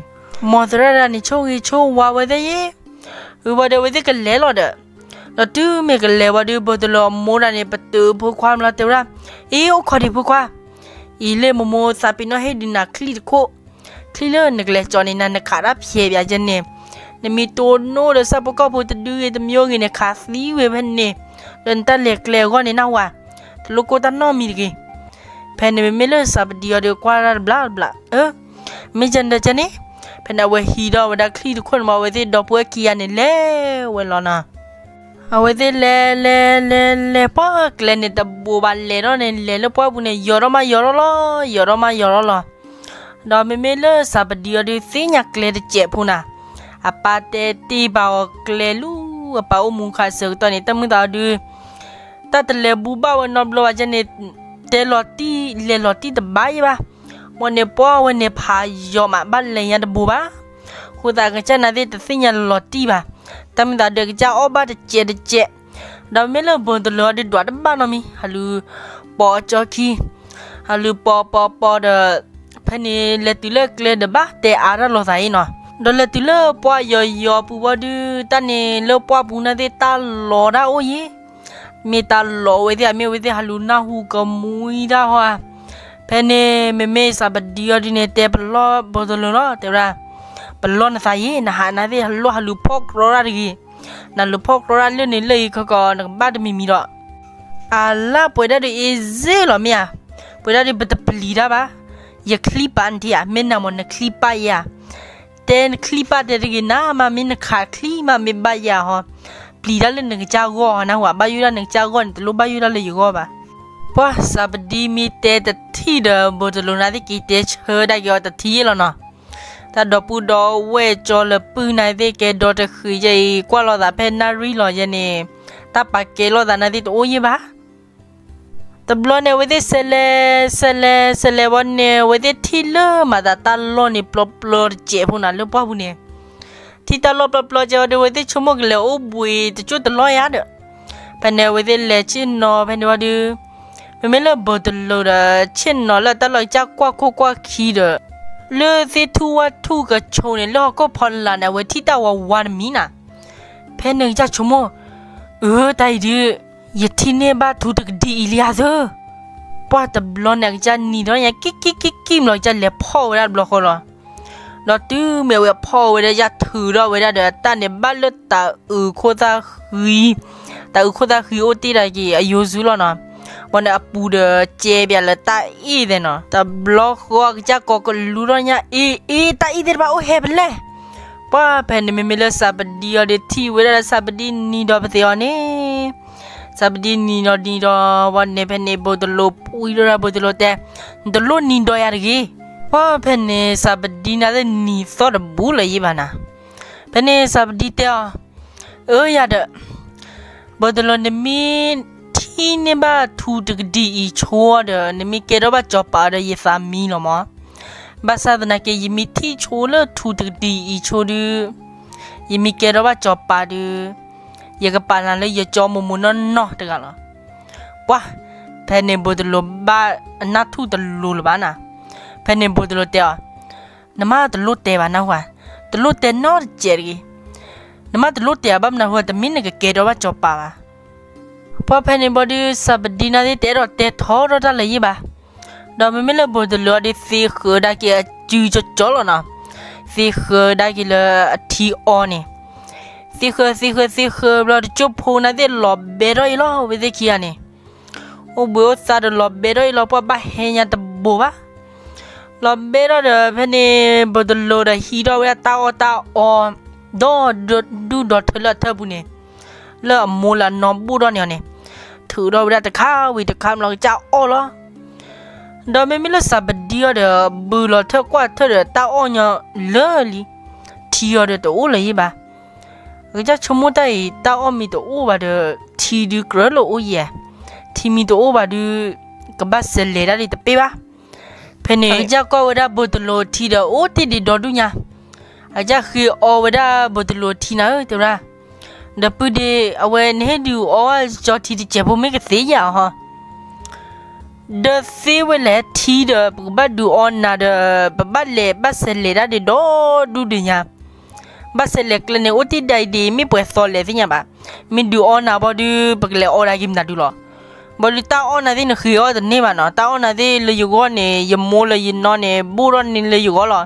မီၢ်သရၣ်ဒၣ်န့ၣ် ဆိၣ်ဂ့ၤဆိၣ်ဝါဝဲသ့ၣ်ယဲ, ဝံၤဝံၤဒီး အဝဲသ့ၣ်ကလဲၤလီၤဒီး, ဒီးတုၤမ့ၢ်ကလဲၤဝံၤဒီး ဘိၣ်တလိာ်အမိၢ်ဒၣ်န့ၣ် ပတုာ်ဖိခွါမလီၤတဲဝဲဒၣ်, အ့ အိၣ်ခိးဒံးဖိခွါ, အံၤလၢမိၢ်မိၢ်သးပ့ၤနီၣ်ဟ့ၣ်ဒုးနၤချံတခိၣ်, ချံလၢနကလဲၤကၠီန့ၣ် နၤနခးတၢ်ဖျဲးပၠးကဲန့ၣ်, နမ့ၢ်တိၢ်နီၣ်ဒီးဆၣ်ဖိကီၢ်ဖိတဒုဂ့ၤတမံၤဂ့ၤန့ၣ် ခးသံဝဲဖဲန့ၣ်, ဒီးနတၢ်လဲၤကျဲအဂီၢ်န့ၣ်နၢ်ဟူဧါ, တလိၣ်ကိၢ်တၢ်နီတမံၤတဂ့ၤ. ဖဲန့ၣ်မ့မ့ၢ်လၢစၤပဒံအီၤဒီးကွၢ်တၢ်တဘျီတဘျီ, အၢ, မ့ၢ်ကဲန့ၣ်ဒီးကဲန့ၣ်, ဖဲန့ၣ်အဝဲဟံးဒီးဝဲဒၣ်ချံတခိၣ်န့ၣ်မး အဝဲသ့ၣ်ဒီပုၢ်ဝဲၢ်ခံဂၤန့ၣ် လဲၤဝဲလီၤနီၤ. အဝဲသ့ၣ်လဲၤလဲၤလဲၤလဲၤ ပှၢ်ကျဲန့ၣ်တဘိးဘၣ် လဲၤထီၣ်န့ၣ် လဲၤလၢပှၢ်ပူၤန့ၣ် ယီၤထီၣ်မးယီၤထီၣ်လီၤ, ယီၤထီၣ်မးယီၤထီၣ်လီၤ. ဒီးမ့မ့ၢ်လၢစၤပဒံအီၤဒုးသ့ၣ်ညါကျဲတစဲးဖိနၤ, အပၢ်တဲတ့ၢ်ပာ်အီၤကျဲလူၤ, အပၢ်အိၣ်မူခးစၢၤကတီၢ်န့ၣ် တၢ်မုၢ်သးအီၤဒုး တၢ်တလဲၤဘူးဘၣ်ဝဲနီတဘျီဘၣ်ကဲန့ၣ်, တဲလီၤတံၢ်လဲၤလီၤတံၢ်တဘၣ်ယဲဘၣ်. မ့ၢ်န့ၣ်ပှၢ်ဝဲန့ၣ်ဖးယီၤမး ဘၣ်လဲၤညါတဘိးဘၣ်. အဃိသတးကစၢ်နာ်သ့ၣ်တသ့ၣ်ညါလီၤတံၢ်ဘၣ်. တၢ်မုၢ်သးဒုးကစၢ်အီၣ်ဘၣ်တစဲးတစဲး, ဒီးမ့ၢ်လၢဘိၣ်တလိာ်အီၤဒုးဒွးတဘၣ်နီတမံၤ, ဟးလူၤပိာ်အကၠီခံ, ဟးလူၤပိာ်ပိာ်ပိာ်ဒီး ဖဲန့ၣ်လဲၤတုၤလၢကျဲဒီးဘၣ်တဲအါတၢ်လီၤသးအံၤနီၤ. ဒီးလဲၤတုၤလၢပှၢ်ယီၤယီၤပူၤဝံၤဒုး တၢ်န့ၣ်လၢပှၢ်ပူၤနာ်သ့ၣ်တၢ်လီၤတၢ်အိၣ်ယဲ, မ့ၢ်တၢ်လီၤဝဲသ့ၣ်ဧါ မ့ၢ်ဝဲသ့ၣ်ဟးလူၤနၢ်ဟူကမှံတၢ်ဟီဧါ. ဖဲန့ၣ်မ့မ့ၢ်စၤပဒံအီၤဒုးန့ၣ် တဲပလီၢ်ဘိၣ်တလိာ်လီၤ, တဲဝဲဒၣ်, ပလီၢ်နသးယဲ, နဟးနာ်သ့ၣ်ဟးလူၤဖီၣ်ကြီတၢ်တဂ့ၤ, နလူၤဖီၣ်ကြီတၢ်လၢန့ၣ်လၢအံၤခီကီး နကဘၣ်တမံၤမံၤဒီး အလၢပှဲၤဒၣ်ဒုးအ့စ့ၣ်လီၤမ့ၢ်ဧါ, ပှဲၤဒၣ်ဒုးပတပျံၤတၢ်ဘၣ်, ယချံပာ်နထံၣ်ဧါ, မ့ၢ်နၤမ့ၢ်နချံပာ်ယဲဧါ, တဲနချံပာ်တဲတဂ့ၤနၤမး မ့ၢ်နခးချံမးမ့ၢ်ဘၣ်ယဲဧါဟီ, ပျံၤတၢ်လၢနကစၢ်ဂီၢ်ဟီ နၢ်ဟူဧါ, ဘၣ်ယိၣ်ဒၣ်လၢနကစၢ်ဂီၢ်န့ၣ် တလိၣ်ဘၣ်ယိၣ်ဒၣ်လၢယဂီၢ်ဘၣ်. ပှၢ်စၤပဒံမ့ၢ်တဲတထံၣ်ဒီး ဘိၣ်တလိာ်နာ်သ့ၣ်က့ၤတဲဆၢဒၣ်က့ၤအီၤတထံၣ်ယဲလီၤနီၤ. တၢ်ဒီပုၢ်ဒီဝဲၢ်ကၠီလၢပုၢ်နာ်သ့ၣ်ကဲဒီတဃံးယဲအံၤ ကွၢ်လိာ်သးဖဲနၣ်ရံၣ်လီၤယဲန့ၣ်, တၢ်ပာ်ကဲလိာ်သးနာ်သ့ၣ်တအိၣ်ယဲဘၣ်. တဘျီန့ၣ် အဝဲသ့ၣ်ဆဲးလဲၤ, ဆဲးလဲၤ, ဆဲးလဲၤဝံၤန့ၣ် အဝဲသ့ၣ်ထံၣ်လၢမၤသးတၢ်လီၢ်န့ၣ် ပျီပျီတစဲးဖိနၤလၢပှၢ်ပူၤန့ၣ်, ထံၣ်တၢ်လီၢ်ပျီပျီကဲဝံၤဒီး အဝဲသ့ၣ်ဆိကမိၣ်ကလဲၤအိၣ်ဘှံးတကၠိၢ်တလီၢ်ယါဒီး, ဖဲန့ၣ် အဝဲသ့ၣ်လဲၤဆ့ၣ်နီၤဖဲန့ၣ်ဝံၤဒုး, မ့မ့ၢ်လၢဘိၣ်တလိာ်ဒီး ဆ့ၣ်နီၤလၢတၢ်လီၢ်ကစၢ်ကွၢ်ခိၣ်ကွၢ်ခံဒီး လၢသ့ၣ်ထူၣ်ဝၣ်ထူၣ်ကဆိးန့ၣ် လၢဟီၣ်ခိၣ်ဖီလာ်န့ၣ် အဝဲထံၣ်တၢ်ဝါဝါတမံၤနၤ. ဖဲန့ၣ်ကစၢ်ဆိကမိၣ်, အၢ တၢ်အံၤဒုး ယထံၣ်န့ၢ်ဘၣ်ထူတကဒံအံၤလံဧါသၢ. ပှၢ်တဘျီန့ၣ် အကစၢ်နံၤဒီးညါ ကံကံကံကံမလီၤ ကစၢ်လဲၤဖီၣ်ဝဲဒၣ်တဘျီဃီလီၤ. ဒီးတုၤမ့ၢ်အဝဲဖီၣ်ဝဲဒၣ် ကစၢ်ထုးထီၣ်ဝဲဒၣ်ဒီး အတၢ်န့ၣ်ဘၣ်လၢတၤအုးခိၣ်သၣ်ဃံ, တၤအုးခိၣ်သၣ်ဃံအိၣ်တ့ၢ်ဒၣ်က့ၤအယိၤစုလီၤနီၤ. ဘၣ်န့ၣ်အပူၤဒီးကဲပၠးလၢတၢ်အ့ၣ်သဲနီၤ. တဘျီဃီ အကစၢ်ကိးကလူထီၣ်ညါ အ့ အ့ တၢ်အ့ၣ်သ့ၣ်တဖၣ်အိၣ်ဟဲဖဲလဲၣ်. ပှၢ်ဖဲန့ၣ် မ့မ့ၢ်လၢစၤပဒံအီၤဒီးထံၣ်ဝဲဒၣ်ဒီး စၤပဒံနံၤဒီးပသ့အီၤန့ၣ်, စၤပဒံနံၤဒီးနံၤဒီးဝဲန့ၣ် ဖဲန့ၣ် ဘိၣ်တလိၤပှံၤဒီး ဘိၣ်တလိၤတဲ, နတလိၣ်နံၤဒီးယၤတဂ့ၤ. ပှၢ်ဖဲန့ၣ် စၤပဒံန့ၣ်သ့ၣ်နံၤသီၣ်တဘူးလၢၤယံၤဘၣ်နၤ. ဖဲန့ၣ်စၤပဒံတဲအီၤ, အၢ ယၤဒီး ဘိၣ်တလိၤ နမ့ၢ်ထံၣ်န့ၢ်ဘၣ်ထူတကဒံအံၤဆိဒီး နမ့ၢ်ကဲထီၣ်ဘၣ်စီၤပၤဒီး ယသးမံလီၤမး. ဘၣ်ဆၣ်သနာ်က့ ယမ့ၢ်ထံၣ်ဆိလၢထူတကဒံအံၤဆိဒုး, ယမ့ၢ်ကဲထီၣ်ဘၣ်စီၤပၤဒုး, ယကပာ်နၤလၢယကၠီမိၢ်မိၢ်နီၢ်နီၢ်တဂၤလီၤ. ပှၢ်, ဖဲန့ၣ်ဘိၣ်တလိၤဘၣ်အနၢ်ထူၣ်တလိၤလၢၤဘၣ်နၤ. ဖဲန့ၣ်ဘိၣ်တလိၤတဲအီၤ, နမ့ၢ်တလိၣ်တဲဘၣ်နၢ်ဟူဧါ, တလိၣ်တဲနီတစဲးတဂ့ၤ. နမ့ၢ်တလိၣ်တဲဘၣ်မနုၤဟူဧါ, တမ့ၢ်နကကဲထီၣ်ဘၣ်စီၤပၤဘၣ်. ပှၢ်ဖဲန့ၣ်ဘီဒုး စၤပဒံန့ၣ်သ့ၣ် တအဲၣ်ဒိးတဲထီထီၣ်တၢ်လၢၤယံၤဘၣ်. ဒီးမ့မ့ၢ်လၢဘိၣ်တလိၤအီၤဒုး သ့ဃၢၤဒၣ်က့ၤအစုကၠီကၠီလီၤနီၤ. သ့ဃၢၤဒၣ်က့ၤလၢအထံအီန့ၣ်, သ့ဃၢၤ သ့ဃၢၤ သ့ဃၢၤဘျီ တကၠိၢ်ဖိန့ၣ်သ့ၣ်လီၤဘဲထီၣ်အံၤလီၤ ဝဲသ့ၣ်ခံဂၤန့ၣ်. အိၣ်ဘှံးအိၣ်သါဒီးလီၤဘဲထီၣ်အံၤလီၤ ပှၢ်ဘၣ်ဟဲညါတဘိးဘၣ်. လီၤဘဲထီၣ်ဒီး ဖဲန့ၣ် ဘိၣ်တလိၤဒီးဟံးထီၣ်ဝဲဒၣ်တၢ်အီၣ်တၢ်အီ ဒီးဒူၣ်ဒီးထၢလၢအထၢၣ်ပူၤန့ၣ်, လၢအမိၢ်လၢအနီၢ်ဘိၣ်ထီၣ်န့ၣ်အီၤန့ၣ်, ထုးထီၣ်ဝဲဒၣ်တခါဝံၤတခါမလီၤ ကစၢ်အီၣ်လီၤ. ဒီးမ့မ့ၢ်လၢစၤပဒံအီၤဒီး ဘုၣ်လီၤထၢၣ်ကွၢ်ထၢၣ်ဒီး တၢ်အီၣ်ညီလၢာ်လံ, ထံအီၤဒီးတအိၣ်လၢၤယံၤဘၣ်. အကစၢ်ဆိကမိၣ်တၢ်အံၤ တၢ်အီၣ်မ့ၢ်တအိၣ်ဘၣ်ဒီး ထံဒုးကြၢးလၢအိၣ်ယဲၢ်, ထံမ့ၢ်တအိၣ်ဘၣ်ဒုး ကဘၣ်စဲးလဲၤဒၣ်ဒ်တပ့ၢ်ဘၣ်. ဖဲန့ၣ် အကစၢ်ကွၢ်ဝဲဒၣ်ဘိၣ်တလိၤထံဒီး အိၣ်တ့ၢ်ဒံးဒီဒူၣ်ညါ, အကစၢ်ဃ့အီဝဲဒၣ်ဘိၣ်တလိၤထံနၤဧၢ တဲဝဲဒၣ်, ဒီပုၢ်ဒ့ အဝဲနဟ့ၣ်ဒုးအီဝဲကၠီထံတစဲးဖိ မ့ၢ်ကသ့ယၤဟီ ဒီးသ့ဝဲလဲၣ်ထံဒီး ပကဘၣ်ဒုးအီနၤဒီး ပဘၣ်လဲၤဘၣ်စဲးလဲၤဒၣ်ဒ်ဒီဒူၣ်ဒံးညါ, ဘၣ်စဲးလဲၤကျဲန့ၣ် အိၣ်တ့ၢ်ဒံးဒံး မ့ၢ်ပှဲၤသီလဲၣ်သ့ၣ်ညါဘၣ်. မ့ၢ်ဒုးအီနၤဘီဒုး ပကလဲၤအီဒၣ်က့ၤမတၤဒုးလီၤ. ဘီဒုးတၢ်အီၣ်နၤသ့ၣ် နဃ့အီတန့ၢ်ဘၣ်နီၤ, တၢ်အီၣ်နၤသ့ၣ်လၢယဂီၢ်န့ၣ် ယမိၢ်လၢယနီၢ်န့ၣ် ဘိၣ်ထီၣ်န့ၢ်လၢယဂီၢ်လီၤ.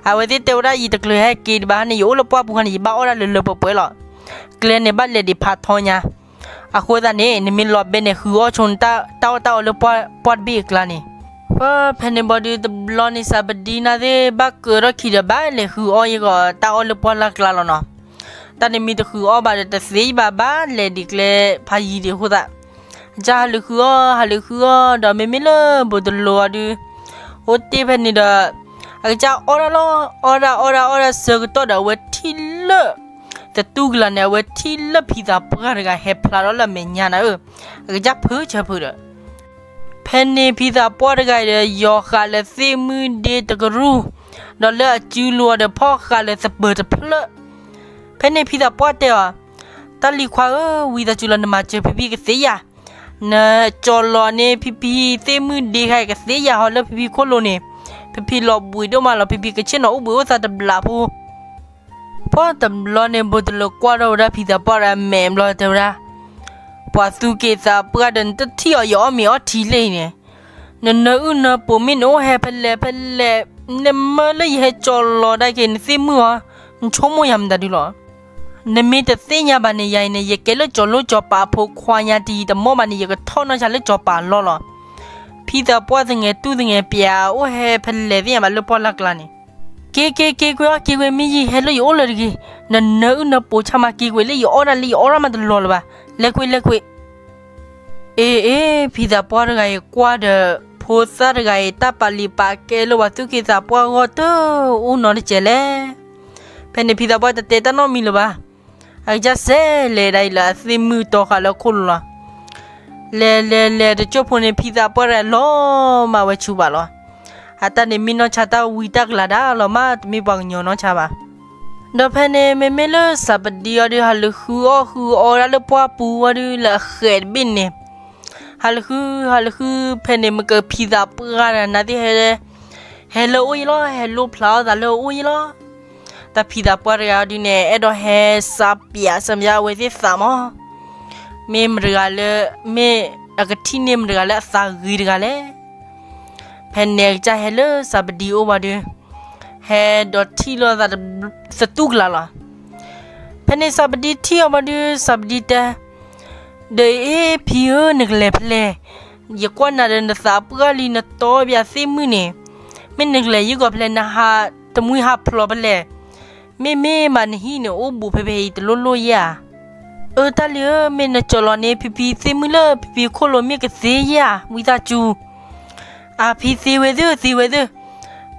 အဝဲသ့ၣ်တဲဝဲဒၣ် ယတချုးဟဲက့ၤတဘၣ်န့ၣ် ယအိၣ်လၢပှၢ်ပူၤခါန့ၣ် ယဘၣ်အီၣ်ဒၣ်လၢလၢပှဲၤပှဲၤလီၤ. ကျဲန့ၣ်ဘၣ်လဲၤဒံးဖးထီညါ. အဃိသတးန့ၣ် နမ့ၢ်လီၤဘဲန့ၣ် ဃုအီၣ်ဆိနတၢ်အီၣ်တၢ်အီလၢပှၢ်တဘ့ၣ်အကျါန့ၣ်. ပှၢ်ဖဲန့ၣ်ဘီဒုး တဘျီန့ၣ် စၤပဒံနၤသ့ၣ် ဘၣ်ကၢထီၣ်ခံဒီး ဘၣ်လဲၤဃုအီၣ်ယဂီၢ်တၢ်အီၣ်လၢပှၢ်လၢ်ကျါလီၤနီၤ. တၢ်န့ၣ်မ့ၢ်တဃုအီၣ်ဘၣ်ဒီး တသ့ဘၣ် ဘၣ်လဲၤဒံးကျဲဖးယံၤဒံးအဃိသတး, အကစၢ်ဟးလူၤဃုအီၣ် ဟးလူၤဃုအီၣ်ဒီး မ့မ့ၢ်လၢဘိၣ်တလိၤအီၤဒုး အိၣ်တ့ၢ်ဖဲန့ၣ်ဒီး အကစၢ်အီၣ်ဒၣ်လီၤ, အီၣ်ဒၣ်အီၣ်ဒၣ်အီၣ်ဒၣ်ဆၢကတီၢ်ဒီး အဝဲထံၣ်လၢ သတူၢ်ကလာ်န့ၣ် အဝဲထံၣ်လၢဖံသးပှၢ်တဂၤဟဲဖျါထီၣ်လၢအမဲာ်ညါနၤဧၢ, အကစၢ်ဖုးဆၢဖုးဒီး ဖဲန့ၣ်ဖံသးပှၢ်တဂၤအံၤဒီး ယီၤဃာ်လၢသ့ၣ်မုၢ်ဒ့တကရူၢ်, ဒီးလၢအစုလိၤအီၤဒီး ဖီၣ်ဃာ်လၢသပၢၤတဖျၢၣ်. ဖဲန့ၣ်ဖံသးပှၢ်တဲအီၤ, တၢ်လံၤခွါဧၢ, ဝံသးစူၤလီၤ နမၤစၢၤဖံဖံကသ့ဧါ. နကၠီၤလီၤန့ၢ်ဖံဖံသ့ၣ်မုၢ်ဒ့ခါအံၤကသ့ဧါဟီ လၢဖံဖံခိၣ်လိၤန့ၣ်, ဖံဖံလီၤဘှံးဒိၣ်မးလီၤ, ဖံဖံကဆ့ၣ်နီၤအိၣ်ဘှံးအိၣ်သါတဘျီဖိ ပှၢ်တဘျီန့ၣ် ဘိၣ်တလိၤကွၢ်ထီၣ်ဝဲဒၣ်ဖံသးပှၢ်ဒီးအမဲာ်ဘျီတဲဝဲဒၣ်, ပှၤသူၣ်က့သးပှၢ်ဒီး နတထံၣ်အီၤ ယအီၣ်မ့ၤအီထံလၢအံၤန့ၣ်, နနၢအုၣ်နၢပူၤမ့ၢ်နအိၣ်ဟဲဖဲလဲၣ်ဖဲလဲၣ်, နမၢလၢယဟဲကၠီၤလီၤဒၣ်က့ၤနသ့ၣ်မုၢ်အီၤ, နဆိကမိၣ်ယၤမတၤဒုလီၤ. နမ့ၢ်တသ့ၣ်ညါဘၣ်န့ၣ် ယၤအံၤန့ၣ် ယကဲလၢစီၤလိစီၤပၤအဖိခွါညါတယံၤတမီၢ်ဘၣ်န့ၣ် ယကထီၣ်နီၢ်ဆါလၢစီၤပၤအလီၢ်လီၤ. ဖံသးပှၢ်သငဲၤတူၢ်သငဲၤပျး အိၣ်ဟဲဖဲလဲၣ်သ့ၣ်ညါဘၣ်လၢပှၢ်လၢ်ကျါန့ၣ်, က့ၤက့ၤက့ၤကွံာ်အီၤ က့ၤကွံာ်မ့ၢ်ယံာ်ဟဲလၢယအိၣ်လၢၤတဂ့ၤ, နနၢအုၣ်နၢပူၤဆါမး က့ၤကွံာ်လၢယအီၣ်ဒၣ်လၢယအီၣ်ဒၣ်မးတလီၤလၢၤဘၣ်, လဲၤကွံာ်လဲၤကွံာ် အ့ အ့ ဖံသးပှၢ်တဂၤအံၤကွၢ်ဒီး ဖိသၣ်တဂၤအံၤ တၢ်ပာ်လံၤပာ်ကဲလၢပှၤသူၣ်က့သးပှၢ် ဂီၢ်တအိၣ်နီတစဲးလဲၣ်. ဖဲန့ၣ်ဖံသးပှၢ်တတဲတၢ်နီတမံၤလၢၤဘၣ်. အကစၢ်စဲးလဲၤဒၣ်အံၤလၢအသ့ၣ်မုၢ်တီဃာ်လၢခိၣ်လိၤလီၤ. လဲၤလဲၤလဲၤ တကၠိၢ်ဖိန့ၣ် ဖံသးပှၢ်တဂၤလီၤမၢ်ဝဲဆူၣ်ဘၣ်လီၤ. အတၢ်န့ၣ်မ့ၢ်နီၢ်ဆါတၢ်ဝံတၢ်ကလၤဒၣ်လီၤမၢ် တမ့ၢ်ပှၤကညီနီၢ်ဆါဘၣ်. ဒီးဖဲန့ၣ် မ့မ့ၢ်လၢစးပဒံအီၤဒုး ဟးလူၤဃုအီၣ်ဃုအီဒၣ်လၢပှၢ်ပူၤဝဲဒုး လၢအဃဲးတဘ့ၣ်န့ၣ်, ဟးလူၤဃု ဟးလူၤဃု ဖဲန့ၣ် မ့ၢ်ကဖံသးပှၢ်တဂၤန့ၣ်သ့ၣ်ဟဲ ဟဲလၢအအိၣ်ယဲလီၤ, ဟဲလိၣ်ဖျါအီၣ်သးလၢအအိၣ်ယဲလီၤ. တၢ်ဖံသးပှၢ်တဂၤဒုန့ၣ် အဲၣ်ဒိးဟဲစးပၠးစၢၤပၠးအဝဲသ့ၣ်သးမး, မ့ၢ်မတဂၤလၢ, မ့ၢ်အကထံၣ်န့ၢ်မတဂၤလၢအသးဂ့ၤတဂၤလဲၣ်. ဖဲန့ၣ်အကစၢ်ဟဲလၢစးပဒံအိၣ်ဘၣ်ဒီး, ဟဲဒီးထံၣ်လိာ်သးသတူၢ်ကလာ်လီၤ. ဖဲန့ၣ်စးပဒံထံၣ်အီၤဘၣ်ဒီး စးပဒံတဲ, ဒီးအ့ဖံဧၢ နကလဲၤဖဲလဲၣ်, ယကွၢ်နၤဒီးနသးပှၢ်လံ နတီပၠးသ့ၣ်မုၣ်န့ၣ်, မ့ၢ်နကလဲၤယုၢ်ကီးဖဲလဲၣ်, နဟးတမှံဟးဖျိးဖဲလဲၣ်, မ့မ့ၢ်မးနဟံၣ်န့ၣ်အိၣ်ဘူးဖဲဖဲအံၤတလိၣ်လိၣ်ယဲဧါ. အၢ တၢ်လံၤဧၢ မ့ၢ်နကၠီၤလီၤန့ၢ်ဖံဖံသ့ၣ်မုၣ်လၢဖံဖံခိၣ်လိၤမ့ၢ်ကသ့ယဲဧါ ဝံသးစူၤ. အဖံသ့ဝဲသ့ၣ် သ့ဝဲသ့ၣ်.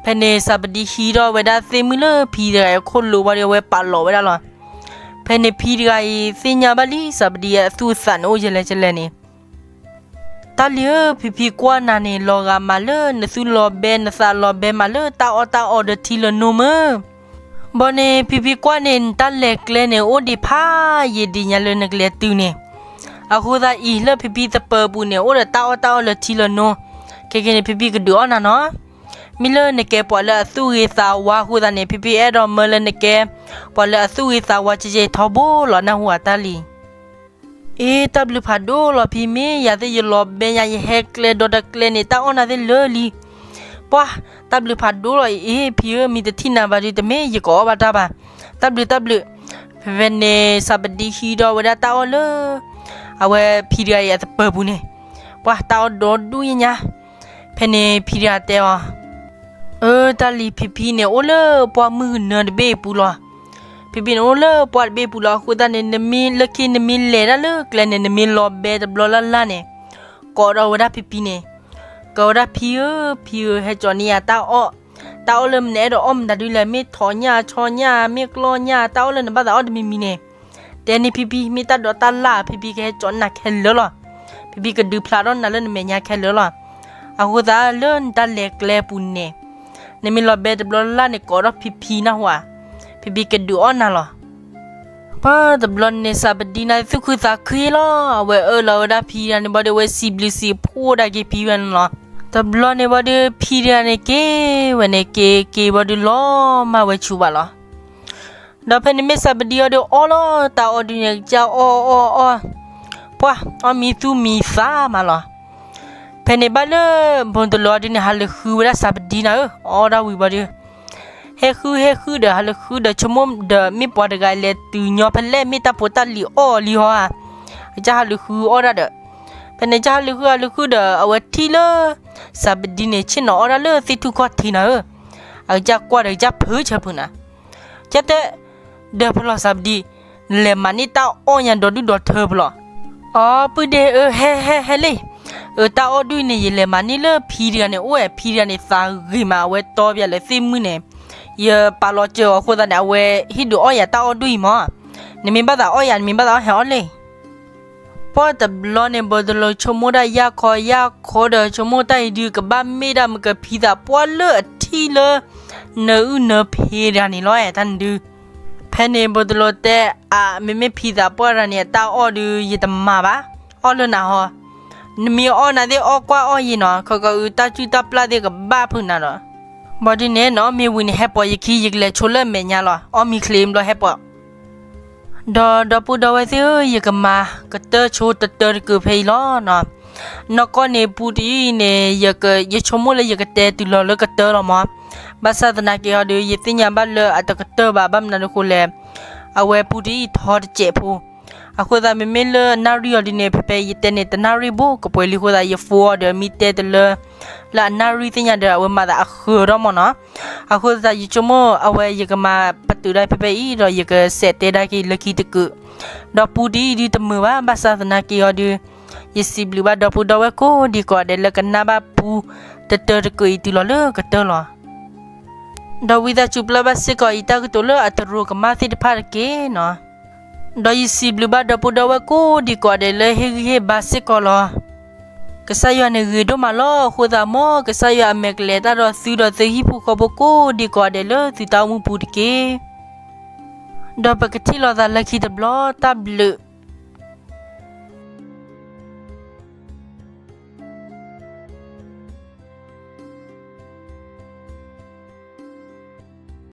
ဖဲန့ၣ်စးပဒံဟံးထီၣ်ဝဲဒၣ်သ့ၣ်မုၣ်လၢဖံတဂၤအံၤအခိၣ်လိၤဘၣ်ဒီး အဝဲပာ်လီၤဝဲဒၣ်လီၤ. ဖဲန့ၣ်ဖံတဂၤအံၤသ့ၣ်ညါဘၣ်လံ စးပဒံအသူၣ်အသးန့ၣ်အိၣ်ယဲလဲၣ်ကလဲၣ်န့ၣ်, တၢ်လံၤဧၢ ဖံဖံကွၢ်နၤန့ၣ် လီၤဂာ်မးလၢနသူၣ်လီၤဘဲ နသးလီၤဘဲမးလၢတၢ်အီၣ်တၢ်အီဒီးထံလၢနူမၢ်. ဘၣ်န့ၣ် ဖံဖံကွၢ်န့ၣ် နတၢ်လဲၤကျဲန့ၣ် အိၣ်ဒံးဖးယံာ်ဒံးညါလၢနကလဲၤတုၤန့ၣ်, အဃိသတးအံၤလၢဖံဖံသပၢၤပူၤန့ၣ် အိၣ်ဒီးတၢ်အီၣ်တၢ်အီလၢထံလၢနူ, ခဲကနံၣ်န့ၣ် ဖံဖံကဒုးအီၣ်နၤနီၤ. မ့ၢ်လၢနကဲပှၤလၢအသူၣ်ဂ့ၤသးဝါအဃိသတးန့ၣ် ဖံဖံအဲၣ်ဒိးမၢလၢနကဲ ပှၤလၢအသူၣ်ဂ့ၤသးဝါကဲကဲထီဘိလီၤ နၢ်ဟူဧါတၢ်လံၤ. အ့ တၢ်ဘျုးဖးဒိၣ်လီၤဖံ မ့ၢ်ယၤသ့ၣ်ယလီၤဘဲညါ ယဟဲကျဲဒီးတကျဲန့ၣ် တၢ်အီၣ်နၤသ့ၣ်လၢာ်လံ. ပှၢ် တၢ်ဘျုးဖးဒိၣ်လီၤအ့ ဖံဧၢ မ့ၢ်တထံၣ်နၤဘၣ်ဒီး တမ့ၢ်ယကအီၣ်ဘၣ်တၢ်ဘၣ်. တၢ်ဘျုး တၢ်ဘျုး. ဖဲဖဲန့ၣ် စးပဒံဟံးထီၣ်ဝဲဒၣ်တၢ်အီၣ်လၢ အဝဲဖံတဂၤအံၤအသပၢၤပူၤန့ၣ်, ပှၢ် တၢ်အီၣ်ဒီဒူၣ်ညါညါ. ဖဲန့ၣ်ဖံတဂၤတဲအီၤ, အၢ တၢ်လံၤ ဖံဖံန့ၣ်အိၣ်လၢပှၢ်မုၢ်ကနၢတဘ့ၣ်အပူၤလီၤ. ဖံဖံန့ၣ်အိၣ်လၢပှၢ်တဘ့ၣ်အပူၤလီၤ. အဃိသတးန့ၣ် နမ့ၢ်လၢခံနမ့ၢ်လဲၤဒၣ်လၢကျဲန့ၣ် နမ့ၢ်လီၤဘဲတဘျီလၢ်လၢ်န့ၣ်, ကိးဒီးဝဲဒၣ်ဖံဖံန့ၣ်, ကိးဝဲဒၣ်ဖံဧၢ ဖံဧၢ ဟဲကၠီၤန့ၢ်ယၤတၢ်အီၣ်, တၢ်အီၣ်လၢနအဲၣ်ဒိးအီၣ်မတၤဒုလဲၣ်, မ့ၢ်ထိးညၣ် ဆီညၣ် မ့ၢ်ကျီၢ်ညၣ် တၢ်အီၣ်လၢနဘၣ်သးအီၣ်တမံၤမံၤန့ၣ်, တဲန့ၢ်ဖံဖံ မ့ၢ်တၢ်ဒိးတၢ်လၢ် ဖံဖံကဟဲကၠီၤနၤခဲလၢာ်လီၤ. ဖံဖံကဒုးဖျါထီၣ်နၤလၢနမဲာ်ညါခဲလၢာ်လီၤ. အဃိသတးလၢနတၢ်လဲၤကျဲအပူၤန့ၣ်, နမ့ၢ်လီၤဘဲတဘျီလၢ်လၢ်န့ၣ် ကိးဒီးဖံဖံနၢ်ဟူဧါ, ဖံဖံကဒုးအီၣ်နၤလီၤ. ပှၢ်တဘျီန့ၣ် စးပဒံန့ၣ်သူၣ်ခုသးခုလီၤ. အဝဲအၢၣ်လီၤဝဲဒၣ်ဖံတဂၤန့ၣ်ဘၣ်ဒီး အဝဲစံးဘျုးစံးဖှိၣ်ဒၣ်က့ၤဖံတဂၤန့ၣ်လီၤ. တဘျီန့ၣ်ဘၣ်ဒီး ဖံတဂၤန့ၣ်က့ၤဝဲန့ၣ် က့ၤက့ၤဘၣ်ဒီးလီၤမၢ်ဝဲဆူၣ်ဘၣ်လီၤ. ဒီးဖဲန့ၣ်မ့ၢ်စးပဒံအီၤဒီးအီၣ်လီၤ, တၢ်အီၣ်ဒုန့ၣ် ကစၢ်အီၣ်အီၣ်အီၣ်, ပှၢ် အီၣ်မံသူၣ်မံသးမးလီၤ. ဖဲန့ၣ်ဘၣ်လၢ ဘိတလိၤဒုန့ၣ် ဟးလၢဃုဝဲဒၣ်စးပဒံနၤဧၢ, အီၣ်ဒၣ်ဝံၤဘၣ်ဒီး ဟဲဃုဟဲဃုဒီး ဟးလၢဃုဒီး ဆိကမိၣ်ဒီးမ့ၢ်ပှၤတဂၤလဲၤတုၤညီဖဲလဲၣ် မ့ၢ်တၢ်ဖိတၢ်လံၤအီၣ်လံဟီဧါ, အကစၢ်ဟးလၢဃုအီၣ်ဒၣ်ဒီး, ဖဲန့ၣ်ကစၢ်ဟးလၢဃုဟးလၢဃုဒီး အဝဲထံၣ်လၢ စးပဒံန့ၣ် ဆ့ၣ်နီၤအီၣ်ဒၣ်လၢသ့ၣ်ထူၣ်ခီၣ်ထံးနၤဧၢ, အကစၢ်ကွၢ်ဒီးကစၢ်ဖုးဆၢဖုးနၤ, ကစၢ်တဲ ဒီးဖဲလီၤစးပဒံ, နလဲၤမၤန့ၢ်တၢ်အီၣ်ညါဒီဒူၣ်ဒီထၢဖဲလီၤ. အီ ပုၢ်ဒ့ဧၢ ဟဲဟဲဟဲလံ, အတၢ်အီၣ်ဒုန့ၣ် ယလဲၤမၤန့ၢ်လၢဖံတဂၤန့ၣ် အိၣ်ဝဲဖံတဂၤန့ၣ် သးဂ့ၤမး အဝဲတီပၠးလၢသ့ၣ်မုၣ်န့ၣ်, ယပာ်လီၤစၢၤအီၤအဃိသတးန့ၣ် အဝဲဟ့ၣ်ဒုးအီၣ်ယၤတၢ်အီၣ်ဒုအံၤမး, နမ့ၢ်ဘၣ်သးအီၣ်ယၤ နမ့ၢ်ဘၣ်သးအီၣ်ဟဲအီၣ်လံ. ပှၢ်တဘျီန့ၣ် ဘိတလိၤဆိကမိၣ်ဒၣ်ယၢ်ခီယၢ်ခီဒီး ဆိကမိၣ်တၢ်အံၤဒုး ကဘၣ်မ့ၢ်ဒၣ်မ့ၢ်ကဖံသးပှၢ်လၢအထံၣ်လၢ နအုၣ်နဖ့တဂၤန့ၣ်လီၤ တၢ်န့ၣ်ဒုး. ဖဲန့ၣ် ဘိတလိၤတဲ အါ မ့မ့ၢ်ဖံသးပှၢ်တဂၤန့ၣ် အတၢ်အီၣ်ဒုး ယတမၤဘၣ်, အီၣ်လၢနၤဟီ, နမ့ၢ်အီၣ်နၤသ့ၣ်အီၣ်ကွၢ်အီၣ်ယံၤနီၤ, ခီကီးအုးတၢ်စုၣ်တၢ်ပျၢ်သ့ၣ်ကဘၣ်ဖုးနၤဒီး, ဘၣ်ဒုးန့ၣ်နီၤ မ့ၢ်ဝံၤန့ၣ် ဟဲပိာ်ယခံ ယကလဲၤဆိလၢမဲာ်ညါလီၤ, အီၣ်မံချ့ဘျီဟဲပိာ် ဒီးဒီပုၢ်ဒီဝဲၢ်သ့ၣ်ဧၢ, ယကမၤကတၢၢ်ဆိတတၢတကုာ်ဖဲအံၤလီၤ. နီၢ်ကီၢ်န့ၣ် ပူတအံၤန့ၣ် ယဆိကမိၣ်လၢယကတဲတုၤလီၤလၢကတၢၢ်လီၤမး, ဘၣ်ဆၣ်သနာ်က့အီၤဒီး ယသ့ၣ်ညါဘၣ်လၢအတကတၢၢ်ဘၣ်, ဘၣ်မနုၤအဃိလဲၣ်, အဝဲပူတအံၤထီတစဲးဖိ, အဃိသတးမ့မ့ၢ်လၢနၣ်ရံၣ်အီၤဒ်န့ၣ် ဖဲဖဲယတဲန့ၣ်တနၣ်ရံၣ်ဘိကပှဲၤလံအဃိသတး ယဖိအီၤဒီးမ့ၢ်တဲတလၢ လၢအနၣ်ရံၣ်သ့ၣ်ညါဒီး အဝဲမၤသးအဃၢၤထီၣ်မးနီၤ. အဃိသတး ယဆိကမိၣ်အဝဲယကမၤပတုာ်ဒၣ်ဖဲဖဲအံၤဒီး ယကစဲးတဲဒၣ်က့ၤလၢခံတကုာ်, ဒီးပူတအံၤဒုးတမုာ်ဘၣ်, ဘၣ်ဆၣ်သနာ်က့အီၤဒုး ယစံးဘျုးဘၣ်ဒီပုၢ်ဒီဝဲၢ်ကိးဒံကိးဂၤဒဲးလၢကနၣ်ဘၣ်ပူတတၢတကုာ်အံၤ တုၤလီၤလၢကတၢၢ်လီၤ. ဒီးဝံသးစူၤပျၢ်ဘၣ်စ့ၢ်ကီးအံၤတၢ်ကတိၤလၢအတရူးကမၣ်သ့ၣ်တဖၣ်တက့ၢ်နီၤ. ဒီးယစံးဘျုးဘၣ်ဒီပုၢ်ဒီဝဲၢ်ကိးဒံကိးဂၤဒဲးလၢဟ့ၣ်ဂံၢ်ဟ့ၣ်ဘါစ့ၢ်ကီးလီၤ. ကစၢ်ယွၤန့ၣ်ဂ့ၤဒိၣ်မးလီၤ. အဃိသတးမ်ကစၢ်ယွၤအမဲာ်ကလဲၤတၢ်ဒီးသုဒီးသုဟံၣ်ဖိဃီဖိကိးဒံကိးဂၤဒဲးလၢသုတၢ်အိၣ်မူပူၤတက့ၢ်. ဒီးပကထံၣ်လိာ်သးလၢခံတဘျီ, တၢ်ဘျုး